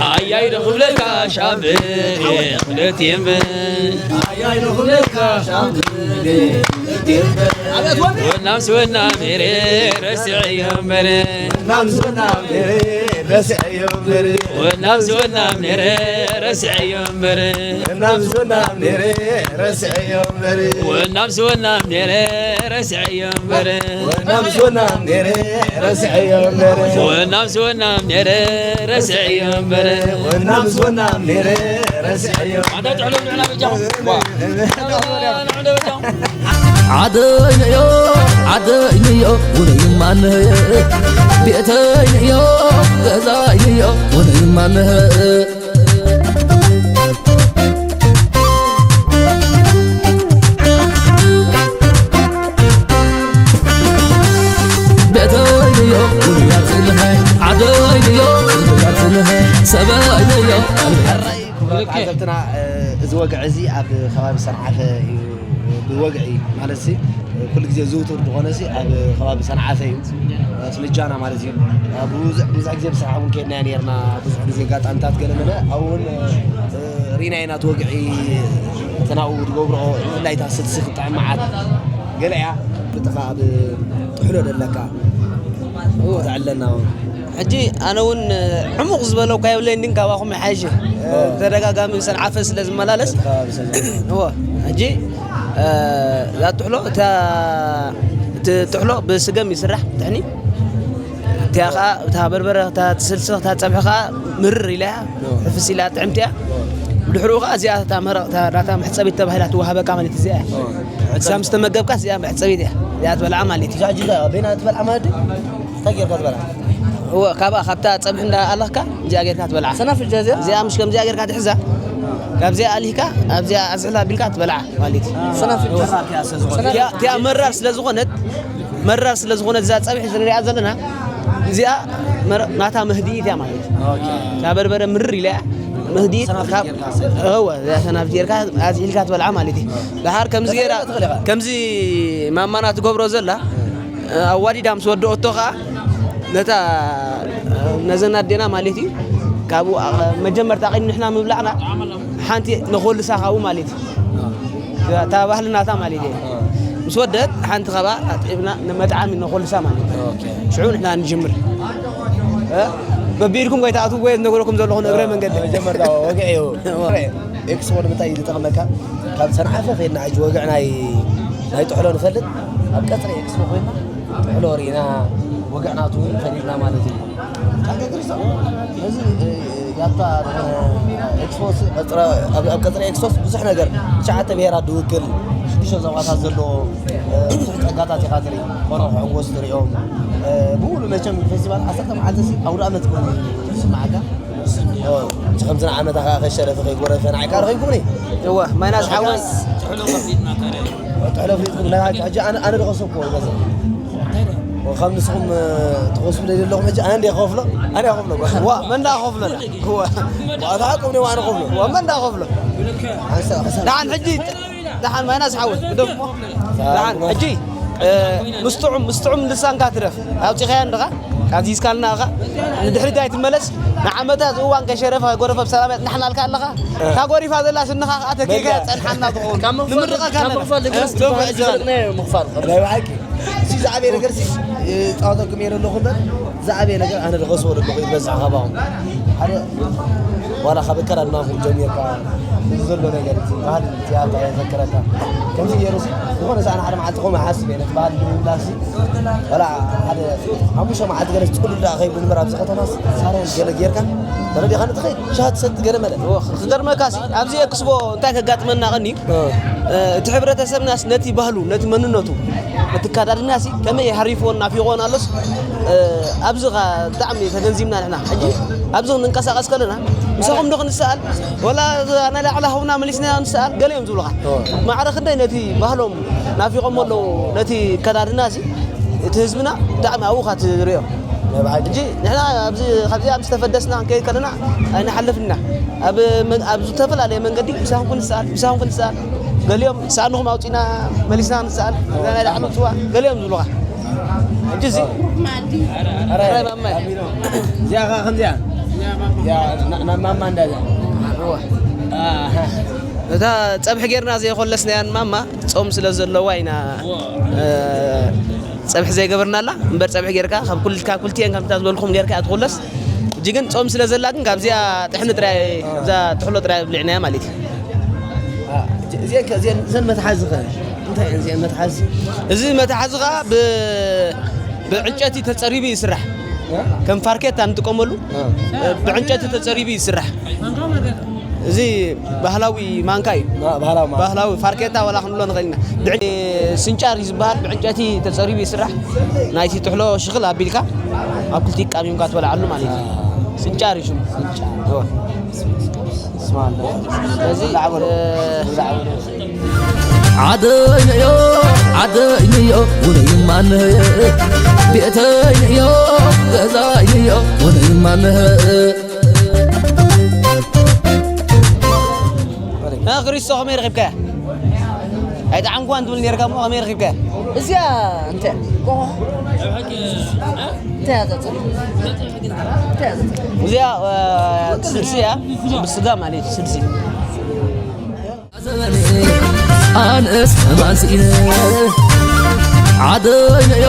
ኣያይ ደኹለካ ሻምብሌ ክልቲኤም ኣያይ ደኹለካ ሻምብሌ ክልቲኤም ወናምስ ወናም ነይረ ረስዐዮ እምበር ወናምስ ወናም ነይረ ረስዐዮ እምበር ወናምስ ወናም ነይረ ረስዐዮ እምበር ወናምስ ወናም ነይረ ረስዐዮ እምበር ወናምስ ወናም ነይረ ረስዐዮ እምበር ወናምስ ወናም ነይረ ረስዐዮ እምበር ወናምስ ወናም ነይረ ረስዐዮ እምበር ወናምስ ወናም ነይረ ረስዐዮ ኣታ ጥሕሎ ንዕና በጃኹም። ዋ። ንዕና በጃኹም። ዓደይንዮ ዓደይንዮ ውነይማንህ ቤተይንዮ ገዛይንዮ ውነይማንህ ቤተይንዮ ሓዘብትና፣ እ፣ እዚ ወግዒ እዚ ኣብ ከባቢ ሰንዓፈ እዩ። ብወግዒ ማለት ሲ፣ እ፣ ኩሉ ግዜ ዝውቱር ዝኾነ ሲ ኣብ ከባቢ ሰንዓፈ እዩ። እ፣ ስምጃና ማለት እዩ። እ፣ ብዙሕ፣ ብዙሕ ግዜ ብስራሕ እውን ከድና ነርና። ብዙሕ ግዜ ኣጋጣሚታት ገለ መለ ኣብኡ እውን፣ እ፣ እ፣ ሪና ኢና እቲ ወግዒ፣ እቲ ናብኡ ዝገብርኦ፣ ብፍላይ እታ ስልሲ ክትጥዕም መዓት። ገለ እያ። ብጥኻ ኣብ ጥሕሎ ደለካ እወ። ተዕለና እውን። ሕጂ ኣነ እውን ዕሙቕ ዝበለ እኳ የብለይን፣ ግን ካባኹም ይሓይሽ። እ። ተደጋጋሚ ሰንዓፈ ስለ ዝመላለስ። በቲ ከባቢ ስለ ዝመላለስ። እወ። ሕጂ፣ እ፣ እዛ ጥሕሎ፣ እታ፣ እቲ ጥሕሎ ብስገም ይስራሕ፣ ጥሕኒ። እቲኣ ኸዓ፣ እታ በርበረ፣ እታ ስልሲ፣ እታ ጸብሒ ኸዓ ምርር ኢላ እያ፣ እወ። ሕፍስ ኢላ ጥዕምቲ እያ። እወ። ብድሕሪኡ ኸዓ እዚኣ እታ መረቕ፣ እታ ናታ መሕጸቢት ተባሂላ ትወሃበካ ማለት እዚኣ እያ። እወ። እዛ ምስ ተመገብካ እዚኣ መሕጸቢት እያ። እዚኣ ትበልዓ ማለት እዩ። እዛ ሕጂ እዛ በይና ትበልዓ ማለት ድዩ? እንታይ ጌርካ ትበልዓ? እወ፣ ካብኣ፣ ካብታ ጸብሒ እንዳ ኣለኽካ፣ እዚኣ ጌርካ ትበልዓ። ሰናፍጭ እዚኣ? እዚኣ ምሽ ከምዚኣ ጌርካ ትሕዛ፣ ካብዚኣ ኣሊካ፣ ኣብዚኣ ኣዝሕላ ኣቢልካ ትበልዓ ማለት እዩ። ሰናፍጭ። እወ። እቲኣ፣ እቲኣ መራር ስለ ዝኾነት፣ መራር ስለ ዝኾነት እዛ ጸብሒ ንሪኣ ዘለና፣ እዚኣ መረ-፣ ናታ መህድኢት እያ ማለት እዩ። ኦኬ። እታ በርበረ ምርር ኢላ እያ፣ መህድኢት ሰናፍጭ ካብ፣ ጌርካ ሰ- እወ፣ እዚኣ ሰናፍጭ ጌርካ ኣዝሒልካ ትበልዓ ማለት እዩ። ደሓር ከምዚ ጌራ፣ ትኽእል ኢኻ። ከምዚ ማማና ትገብሮ ዘላ፣ ኣዋዲዳ ምስ ወደኦቶ ኸዓ ነታ፣ ነዘን ኣዴና ማለት እዩ፣ ካብኡ ኣ-፣ መጀመርታ ቐይም ንሕና ምብላዕና ሓንቲ ነኾልሳ ካብኡ ማለት እዩ። እታ ባህልናታ ማለት እዩ። ምስ ወደት ሓንቲ ኸባ ኣጥዒብና ንመጥዓሚ ነኾልሳ ማለት እዩ። ኦኬ። ሽዑ ንሕና ንጅምር። እ? በቢድኩም ወይ ትኣትዉ ወይ ዝነገረኩም ዘለኹ እግረ መንገዲ። መጀመርታ ወግዒ እዩ። ኤክስፖ ንምንታይ እዩ ዝጠቕመካ? ካብ ሰንዓፈ ከይድና ሕጂ ወግዒ ናይ፣ ናይ ጥሕሎ ንፈልጥ፣ ኣብ ቀጽሪ ኤክስፖ ኮይና ጥሕሎ ርኢና፣ ወግዒ ናቱ እውን ፈሊጥና ማለት እዩ። ሕጂ፣ እ፣ ያታ፣ እ፣ ኤክስፖ ስ-፣ ቀጽረ-፣ ኣብ፣ ኣብ ቀጽሪ ኤክስፖስ ብዙሕ ነገር፣ ትሽዓተ ብሄራት ዝውክል፣ ሽዱሽተ ዞባታት ዘለዎ፣ እ፣ ብዙሕ ጸጋታት ኢኻ ትርኢ። ቆልዑ ክዕወቱ ትርእዮም። እ፣ ብሙሉ መቸም ፌስቲቫል ዓሰርተ መዓልቲ ሲ ኣውደ ኣመት ኮይኑ ይስምዓካ። ኦ፣ ከምዚ ንዓመታ ከኣ ከሸረፈ ከይጎረፈ ንዓይ ከኣ ረኺብኩምኒ። እወ፣ ማይናስ ሓወይ። ጥሕሎ ፍሊጥኩም፣ ናይ ሕጂ ኣነ፣ ኣነ ዶ ከሰብኩዎ ይገዝእ? ኦ፣ ከም ንስኹም፣ እ፣ ትኸስቡ ደልዩ ኣለኹም ሕጂ ኣነ እንደ ከፍሎ፣ ኣነ ከፍሎ። ዋ፣ መን ደኣ ከፍሎ ደኣ? ዋ። ዋ፣ እታ ሓቁ ነው ኣነ ከፍሎ። ዋ፣ መን ደኣ ከፍሎ? ኣንሳ፣ ኣንሳ። ደሓን ሕጂ፣ ደሓን ማይናስ ሓወይ፣ ግደፍሞ። ደሓን ሕጂ፣ እ፣ ምስ ጥዑም፣ ምስ ጥዑም ልሳንካ ትረፍ። ኣውጺኻያ እንድኻ፣ ካብዚ እስካልና ኢኻ። ንድሕሪት ኣይትመለስ። ንዓመታት እዋን ከሸረፈ፣ ጎረፈ ብሰላም የጽናሕናልካ ኣለኻ። እታ ጎሪፋ ዘላ ስንኻ ከኣ ተኪልካ መግቢያ። ጸንሓና ትኸውን። ካብ ምኽፋል፣ ንምርቐካ ካብ ኣለና። ምኽፋል ልግስ እ፣ ትበሃል ዶብ ዕዝኻ። ዝፈልጥናዮ ምኽፋል። ናይ ብሓቂ። እዚ ዝዓበየ ነገር እዚ፣ እ፣ ጻወተኩም እየ ዘለኹ እምበር፣ ዝዓበየ ነገር ኣነ ዝኸስቦ ዘለኹ እዩ ዝበዝሕ ካባኹም። ሓደ ዋላ ካብ ኣከዳድናኹም ጀሚርካ፣ እዚ ዘሎ ነገር እዚ፣ ባህሊ እቲ ኣታ የዘክረካ። ከምዚ ገይሩ እዚ፣ ዝኾነ ሰኣን ሓደ መዓልቲ ከምኡ ይሓስብ እየ፣ ነቲ ባህሊ ንምምላስ እዚ፣ ዋላ ሓደ ሓሙሽተ መዓልቲ ገለ ጽሉል ደኣ ከይብሉ እምበር ኣብዚ ከተማስ ሳርያን ገለ ጌርካ ተረዲኻኒ ትኸይድ፣ ሻሂ ትሰቲ ገለ መለ። እወ፣ ክገርመካሲ፣ ኣብዚ ኤክስፖ እንታይ ከጋጥመና ቀንዩ? እ። እ፣ እቲ ሕብረተሰብናስ ነቲ ባህሉ፣ ነቲ መንነቱ፣ ነቲ ኣከዳድናሲ ከመይ ሓሪፍዎን ናፊቕዎን ኣሎስ፣ እ፣ ኣብዚ ኸ ብጣዕሚ ተገንዚብና ንሕና። ሕጂ ኣብዚ ክንንቀሳቐስ ከለና፣ ምሳኹም ዶ ክንሰኣል? ወላ ናይ ላዕሊ ሃቡና መሊስና ንሰኣል? ገለ እዮም ዝብሉኻ። እ። ማዕረ ክንደይ ነቲ ባህሎም ናፊቖሞ ኣለዉ፣ ነቲ ኣከዳድናሲ፣ እቲ ህዝብና ብጣዕሚ ኣብኡ ኢኻ ትርእዮ። ናይ ብሓቂ። ሕጂ ንሕና ኣብዚ፣ ካብዚኣ ምስ ተፈደስና ክንከይድ ከለና ኣይንሓልፍን ኢና። ኣብ መን-፣ ኣብ ዝተፈላለየ መንገዲ ምሳኹም ክንሰኣል፣ ምሳኹም ክንሰኣል። ገሊኦም ሳእንኹም ኣውጺእና መሊስና ክንሰኣል፣ እዛ ናይ ላዕሊ ምጽዋ፣ ገሊኦም ዝብሉኻ። ሕጂ እዚ ሕራይ ማማ እዩ። እዚኣ ኸዓ ከምዚኣ። እዚኣ ና-፣ ናብ ማማ እንዳ እዚኣ። እወ። ኣሃ። እታ ጸብሒ ጌርና ዘይኾለስናያን ማማ፣ ጾም ስለ ዘለዋ ኢና፣ እ፣ ጸብሒ ዘይገበርናላ። እምበር ጸብሒ ጌርካ ካብ ኩል-፣ ካብ ክልቲኤን ከምታ ዝበልኩም ጌርካ እያ ትኹለስ። ሕጂ ግን ጾም ስለ ዘላ ግን ካብዚኣ ጥሕኒ ጥራይ፣ እዛ ጥሕሎ ጥራይ ኣብሊዕናያ ማለት እዩ። አ፣ እዚ-፣ እዚአን ከ-፣ እዚአን፣ እዘን መትሓዚ ከ? እንታይ እየን እዚአን መትሓዚ? እዚ መትሓዚ ኸዓ ብ-፣ ብዕንጨቲ ተጸሪቡ ይስራሕ። እ? ከም ፋርኬታ እንጥቀመሉ፣ እ። ብዕንጨቲ ተጸሪቡ ይስራሕ። እዚ ባህላዊ ማንካ እዩ። ባ-፣ ባህላዊ ማንካ። ባህላዊ ፋርኬታ ዋላ ክንብሎ ንኽእል ኢና። ብዕ-፣ ስንጫር እዩ ዝበሃል፣ ብዕንጨቲ ተጸሪቡ ይስራሕ። ናይቲ ጥሕሎ ሽኽል ኣቢልካ ኣብ ክልቲኡ ቃሚምካ ትበልዓሉ ማለት እዩ። ስንጫር እዩ ሽሙ። ስንጫር። እወ። ስማ ኣሎ። ስለዚ፣ ላዕበሎ። እ፣ ላዕበሎ። ዓደይንዮ፣ ዓደይንዮ፣ ውነይማንህ። ቤተይንዮ፣ ገዛይንዮ፣ ውነይማንህ። እ፣ ክሪስቶ ከመይ ረኺብካያ? ኣይጠዓምኩዋን ትብል ነርካ እሞ ከመይ ረኺብካያ? እዚኣ እንታይ? ቆቆ። እንታይ እያ ዘጽ-? እንታይ እያ ዘጽ-? እዚኣ፣ እ፣ ስልሲ እያ። ብስጋ ማለት እዩ፣ ስልሲ። ኣነስ ማንሲነ ዓደይነዮ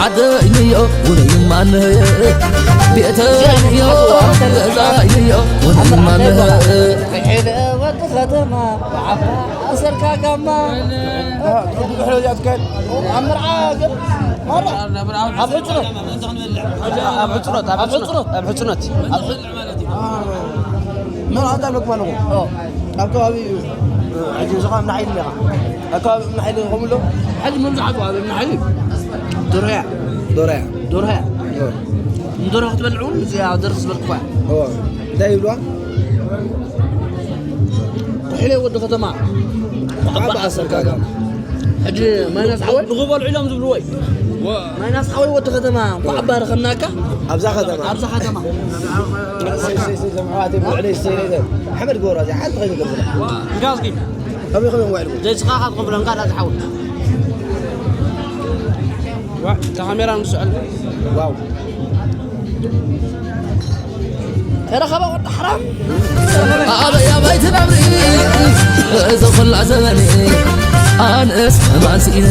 ዓደይነዮ ውነይማነ ቤተይነዮ ገዛይነዮ ውነይማነ። ርሒነ ወዲ ከተማ ብዓባ ኣሰርካ ጋማ። ትሕቡ ዝሕሎ እዚኣ ትካየድ ኣብ መርዓ ግን ማራ ኣብ ሕጽኖት። ኣብ ሕጽኖት፣ ኣብ ኣብ ሕጽኖት፣ ሕጽኖት። ኣብ ሕጽኖት። መርዓ እንታይ ኣለኩም ኣለኹም? ኣብ ከባቢ ሕጂ እዚ ኸዓ እምኒ ሓይሊ እኒኻ። ኣብ ከባቢ እምኒ ሓይሊ ከምኡ ኣሎ? ሕጂ መብዛሕትኡ ኣብ እምኒ ሓይሊ ዶርሆ እያ። ዶርሆ እያ። ዶርሆ እያ። እዎ። ንዶርሆ ክትበልዕ እውን እዚኣ ደርስ ዝበልኩዋ እያ። እዎ። እንታይ ይብልዋ? ርሒነ ወዲ ከተማ ብዓባ ኣሰርካ ጋማ። ሕጂ ማይናስ ሓወይ ንኽበልዑ ኢሎም ዝብልዎ እዩ። ማይናስ ሓወይ ወዲ ከተማ እንኳዕ ኣባ ረኸብናካ። ኣብዛ ከተማ። ኣብዛ ከተማ። እሰይ፣ እሰይ፣ እሰይ፣ እዞም ኣሕዋተይ ብልዕለይ እሰይ፣ እሰይ። ሓመድ ጎራ እዚኣ ሓንቲ ከይኑ ገብረ። እንካ እስኪ። ከመይ፣ ከመይ ውዒልኩም? ዘይስኻ ካብ ትኸፍሎ እንካ ዳ ዝሓወይ። ዋ፣ እታ ካሜራ ንስዕል። ዋው። ተረኸበ ወዲ ሓራም። ኣበይ ኣበይ ትነብሪ እዚ ኹላ ዘበኒ ኣነስ ማንሲነ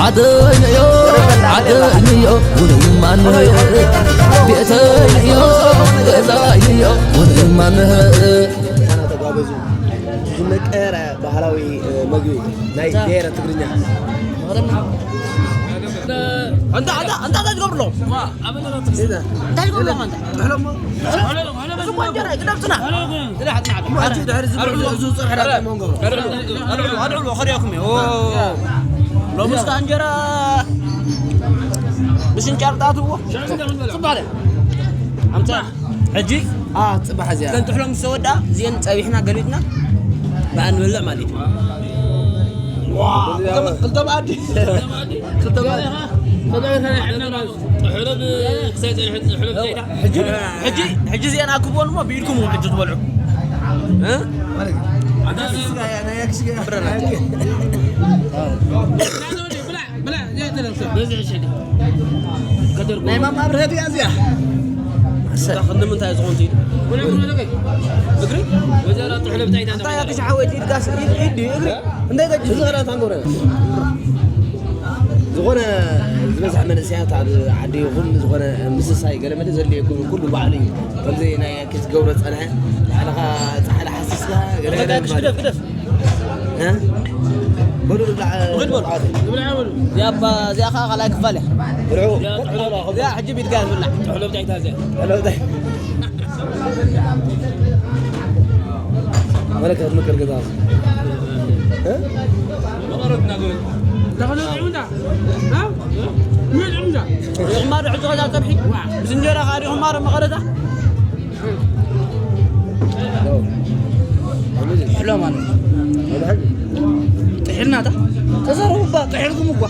ዓደይነዮ ዓደይነዮ ውነይማነ ቤተይነዮ ገዛይነዮ ውነይማነ። ተጋበዙ። ዝመቀረ ባህላዊ፣ እ፣ መግቢ ናይ ብሄረ ትግርኛ። ኣንታ፣ ኣንታ፣ ኣንታ እንታይ ትገብሩ ኣለኹም? እንታይ ትገብሩ ኣለኹም ኣንታ? ጥሕሎ እሞ። እዚ እኮ እንጀራ እዩ፣ ግደፍትና። እሞ ሕጂ ድሕሪ እዚ በሉ፣ እዚ ዝፀርሐ ዳታ እሞ ንገብሮ። ኣድዕሉ፣ ኣድዕሉ፣ ከሪኦኩም እዩ። ኦ። ሎሚ እስካ እንጀራ ብስንጫር ጣትዎ። ጽባሕ። ኣምጻ። ሕጂ አ፣ ጽባሕ እዚኣ። እተን ጥሕሎ ምስ ተወድኣ፣ እዚአን ጸቢሕና ገሊጥና፣ ብኣ ንበልዕ ማለት እዩ። ዋ፣ ክልተ፣ ክልተ መኣዲ። ክልተ መኣዲ። ጥሕሎ ብ-፣ ክሳይ ጸኒሑ ጥሕሎ ብዘይዳ። ሕጂ፣ ሕጂ፣ ሕጂ እዚአን ኣክብዎን እሞ ብኢድኩም እውን ሕጂ ትበልዑ። እ? ማለት እዩ። ኣንታ ስጋ እያ፣ ናይ ኣክስጋ። ብረና። ብላ፣ ብላ፣ ዘይተነሳ። በዚ ዕሸል። ከደርጎ። ናይ ማማ ብርሀት እያ እዚኣ። እታ ክንዲ ምንታይ ዝኾን ትይዱ? ወላ እግሪ፣ ወላ እግሪ። እግሪ? ወዘራ ጥሕሎ ብታይ እንታይ ኣትሽ ሓወይ ትይድካስ ኢድ፣ ኢድ ድዩ እግሪ? እንታይ ተጅ-? እዚ ኸዳ ታንጎረ። ዝኾነ ዝበዝሐ መንእሰያት ኣብ ዓዲ ይኹን ዝኾነ ምስሳይ ገለ መለ ዘድልየኩም ኩሉ ባዕሉ እዩ። ከምዚ ናይ ኣኪስ ገብረ ጸንሐ፣ ባዕልኻ ጻሕሊ ሓሲስካ ገለ ገለ ግደፍ፣ ግደፍ፣ ግደፍ። እ? በሉ ንብላዕ። ንብላዕ በሉ። እዚኣ እባ፣ እዚኣ ኸዓ ካልኣይ ክፋል እያ። ብልዑ። እዚኣ ሕጂ ብኢድካ እያ ትብላዕ። ጥሕሎ ብታይታ እዚኣ። ጥሕሎ ብታይ-? መለከት ምቅር ገዛ። እ? ተኸዶ ጥዑም እንዳ? እ? ምን ጥዑም እንዳ? ይኽማር ሕጂ ኸዛ ጸብሒ። ዋ። ምስ እንጀራ ኸዓ ይኽማር መቐረታ። ጥሕሎ ማለት ጥሒልና ታ ተዘረቡ እባ ጥሒልኩም እኳ።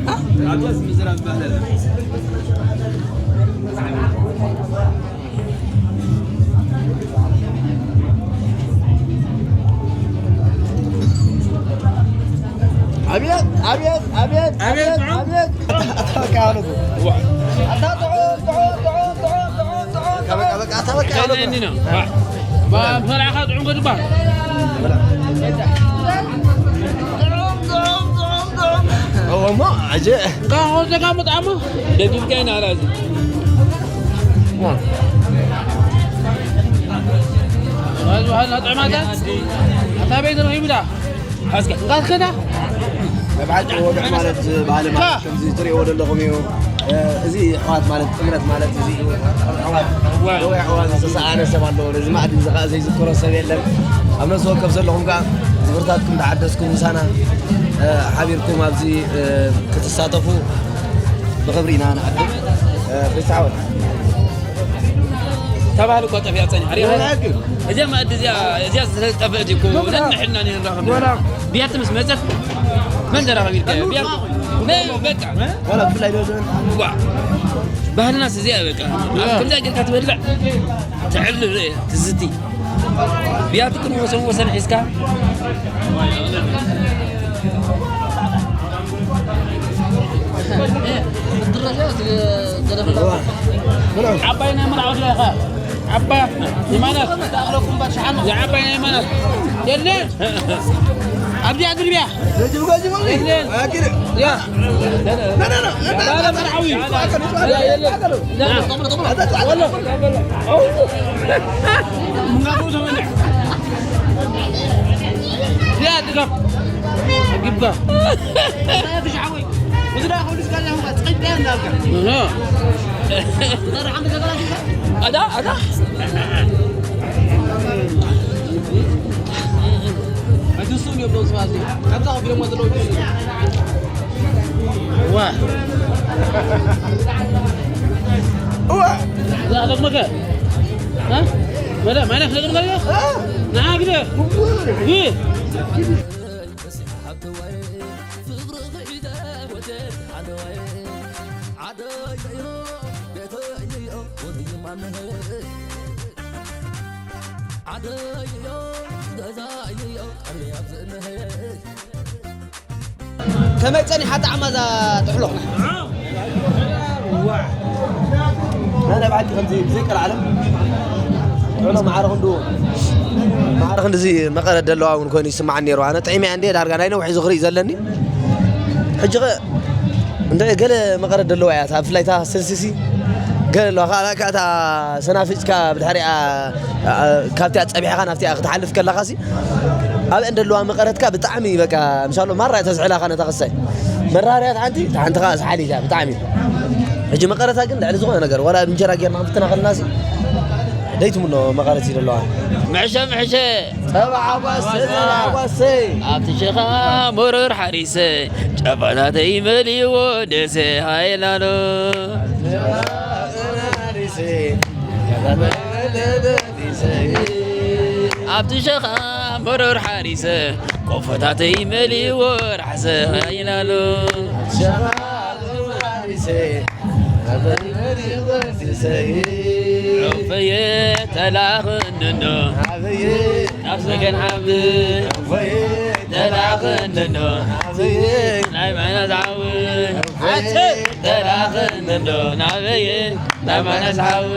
አ? ኣብየት፣ ኣብየት፣ ኣብየት፣ ኣብየት፣ ኣብየት፣ ጥዑም። ኣብየት። ኣታ ጥዑም፣ ጥዑም፣ ጥዑም፣ ጥዑም፣ ጥዑም፣ ጥዑም። በቃ፣ በቃ፣ በቃ፣ ኣታ በቃ፣ በቃ። ባ-፣ ፈላዕኻ ጥዑም ክትባል። እዎ፣ እሞ፣ ኣጀ። ካብ ሆቴል ካብ መጣሞ ደጊፍካ ኢና ራዚ። ዋ። ራዚ ባህልና ጥዕማታ። ኣታ ቤት ረኺብና። እስከ፣ እስከ ዳ። መብዓል ወግዒ ማለት ባህሊ ማለት ከምዚ ትሪእዎ ዘለኹም እዩ። እ፣ እዚ ኣሕዋት ማለት ጥምረት ማለት እዚ እዩ። ኣሕዋት፣ ዋይ። ነዊሕ እዋን ዝተሰኣነ ሰብ ኣሎ። ነዚ ማእዲ እዚ ኸዓ ዘይዝክሮ ሰብ የለን። ኣብ ነፍሲ ወከፍ ዘለኹም ከኣ ዝኽርታትኩም ተዓደስኩም ምሳና፣ እ፣ ሓቢርኩም ኣብዚ፣ እ፣ ክትሳተፉ ብኽብሪ ኢና ንዓድም። እ፣ ሪስታወት። ተባህል እኮ ጠፊኣ ጸኒሓ። ሪኢኻ? እዚኣ መኣዲ እዚኣ፣ እዚኣ ዝተጠፍአት እኮ። ነንሕድና ንራኸብ። ቢያቲ ምስ መጸት መን ተራኸብ ኢልካ? ቢያቲ። ናይ በቃ። ዋላ ብፍላይ ዶ ዘመን? ዋ። ባህልናስ እዚኣ በቃ። ከምዚኣ ጌርካ ትበልዕ። ትዕልብ ትዝቲ። ቢያቲ ግን ወሰን ወሰን ሒዝካ። ዓባይ ናይ መርዓው ዲኻ? ዓባይ የማናት። የዓባይ ናይ የማናት። የለን። ኣብዚኣ ግርብያ። የለን። ያ። لا، لا، لا، لا، لا، لا، لا، لا، لا. ዋ። እዋ። لا، لك مكان. ها؟ ملا، ما لك لك مكان؟ آه. نعم كده. إيه؟ ከመይ ጸኒሓ ጣዕማ እዛ ጥሕሎ? ናይ ብሓቂ ከምዚ ብዘይ ቀልዓለም ጥሕሎ ማዕረ ክንዱ፣ ማዕረ ክንድዚ መቐረት ዘለዋ እውን ኮይኑ ይስምዓኒ ነይሩ። ኣነ ጥዒመያ እንዴ ዳርጋ ናይ ነዊሕ ዝኽሪ እዩ ዘለኒ። ሕጂ ኸ እንተ ገለ መቐረት ዘለዋ እያ፣ እታ ብፍላይ እታ ስልሲሲ ገለ ኣለዋ። ካልኣ ከኣ እታ ሰናፍጭካ ብድሕሪኣ፣ ኣ፣ ካብቲኣ ጸቢሕኻ ናብቲኣ ክትሓልፍ ከለኻሲ ኣብአን ደለዋ መቐረትካ ብጣዕሚ በቃ ምሻሎ ማራ እያ ተዝሕላኻ ነታ ክሳይ መራርያት ሓንቲ እታ ሓንቲ ኸዓ ዝሓሊታ ብጣዕሚ። ሕጂ መቐረታ ግን ልዕሊ ዝኾነ ነገር ዋላ እንጀራ ጌርና ክንፍትና ከለናሲ ደይትምኖ መቐረት እዩ ደለዋ። ምሕሸ ምሕሸ ጸባ ዓጓሰ ጸባ ዓጓሰ ኣብቲ ሸኻ መረር ሓሪሰ ጨፋታተይ መሊዎ ደሰ ሃይላሎ ሓሪሰ ኣብቲ ሸኻ መረር ሓሪሰ ቆፎታተይ መሊዎ ራሕሰ ሃይላሎ ሸኻ ሓሪሰ ኣበይ መሪቕ ደሰ ዑፈየ ተላኽንዶ ኣበይ ናብ ሰገን ዓቢ ዑፈየ ተላኽንዶ ኣበይ ናይ መነዛዊ ዑፈየ ተላኽንዶ ናበየ ናይ መነዛዊ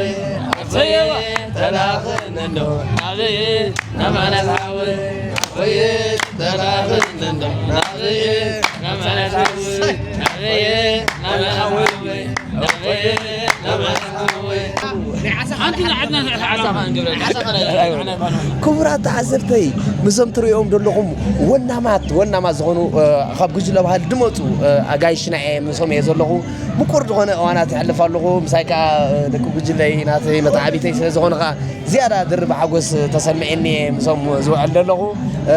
ዑፈየ ተላኽንዶ ናበየ ናይ መነዛዊ ዑፈየ ተላኽንዶ ናበየ ናይ መነዛዊ ናበየ ናይ መነዛዊ ክቡራት ተዓዘብተይ፣ ምስዞም ትርእዮም ዘለኹም ወናማት፣ ወናማት ዝኾኑ፣ እ፣ ካብ ጉጅለ ባህሊ ዝመፁ፣ እ፣ ኣጋይሽና እየ፣ ምስኦም እየ ዘለኹ። ምቁር ዝኾነ እዋናት የሕልፍ ኣለኹ። ምሳይ ከዓ፣ እ፣ ደቂ ጉጅለይ ናተይ መተዓቢተይ ስለ ዝኾኑ ከዓ ዝያዳ ድርብ ሓጎስ ተሰሚዕኒ እየ ምስኦም ዝውዕል ዘለኹ። እ፣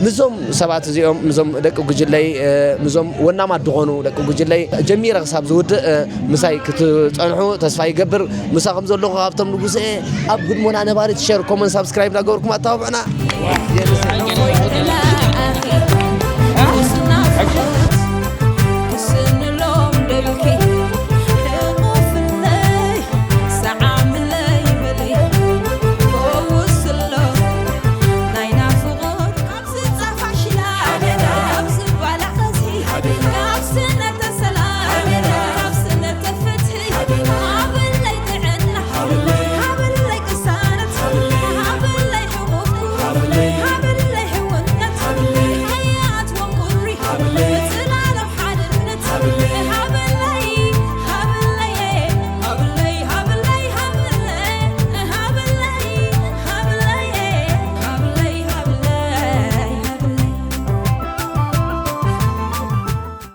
ምስዞም ሰባት እዚኦም፣ ምስዞም ደቂ ጉጅለይ፣ እ፣ ምስዞም ወናማት ዝኾኑ ደቂ ጉጅለይ ጀሚረ ክሳብ ዝውድእ፣ እ፣ ምሳይ ክትጸንሑ ተስፋ ይገብር። ምሳኹም ዘለኹ ካብቶም ንጉሰ ኣብ ህድሞና ነባሪት ሸር፣ ኮመንት፣ ሳብስክራይብ እናገበርኩም ኣተባብዑና።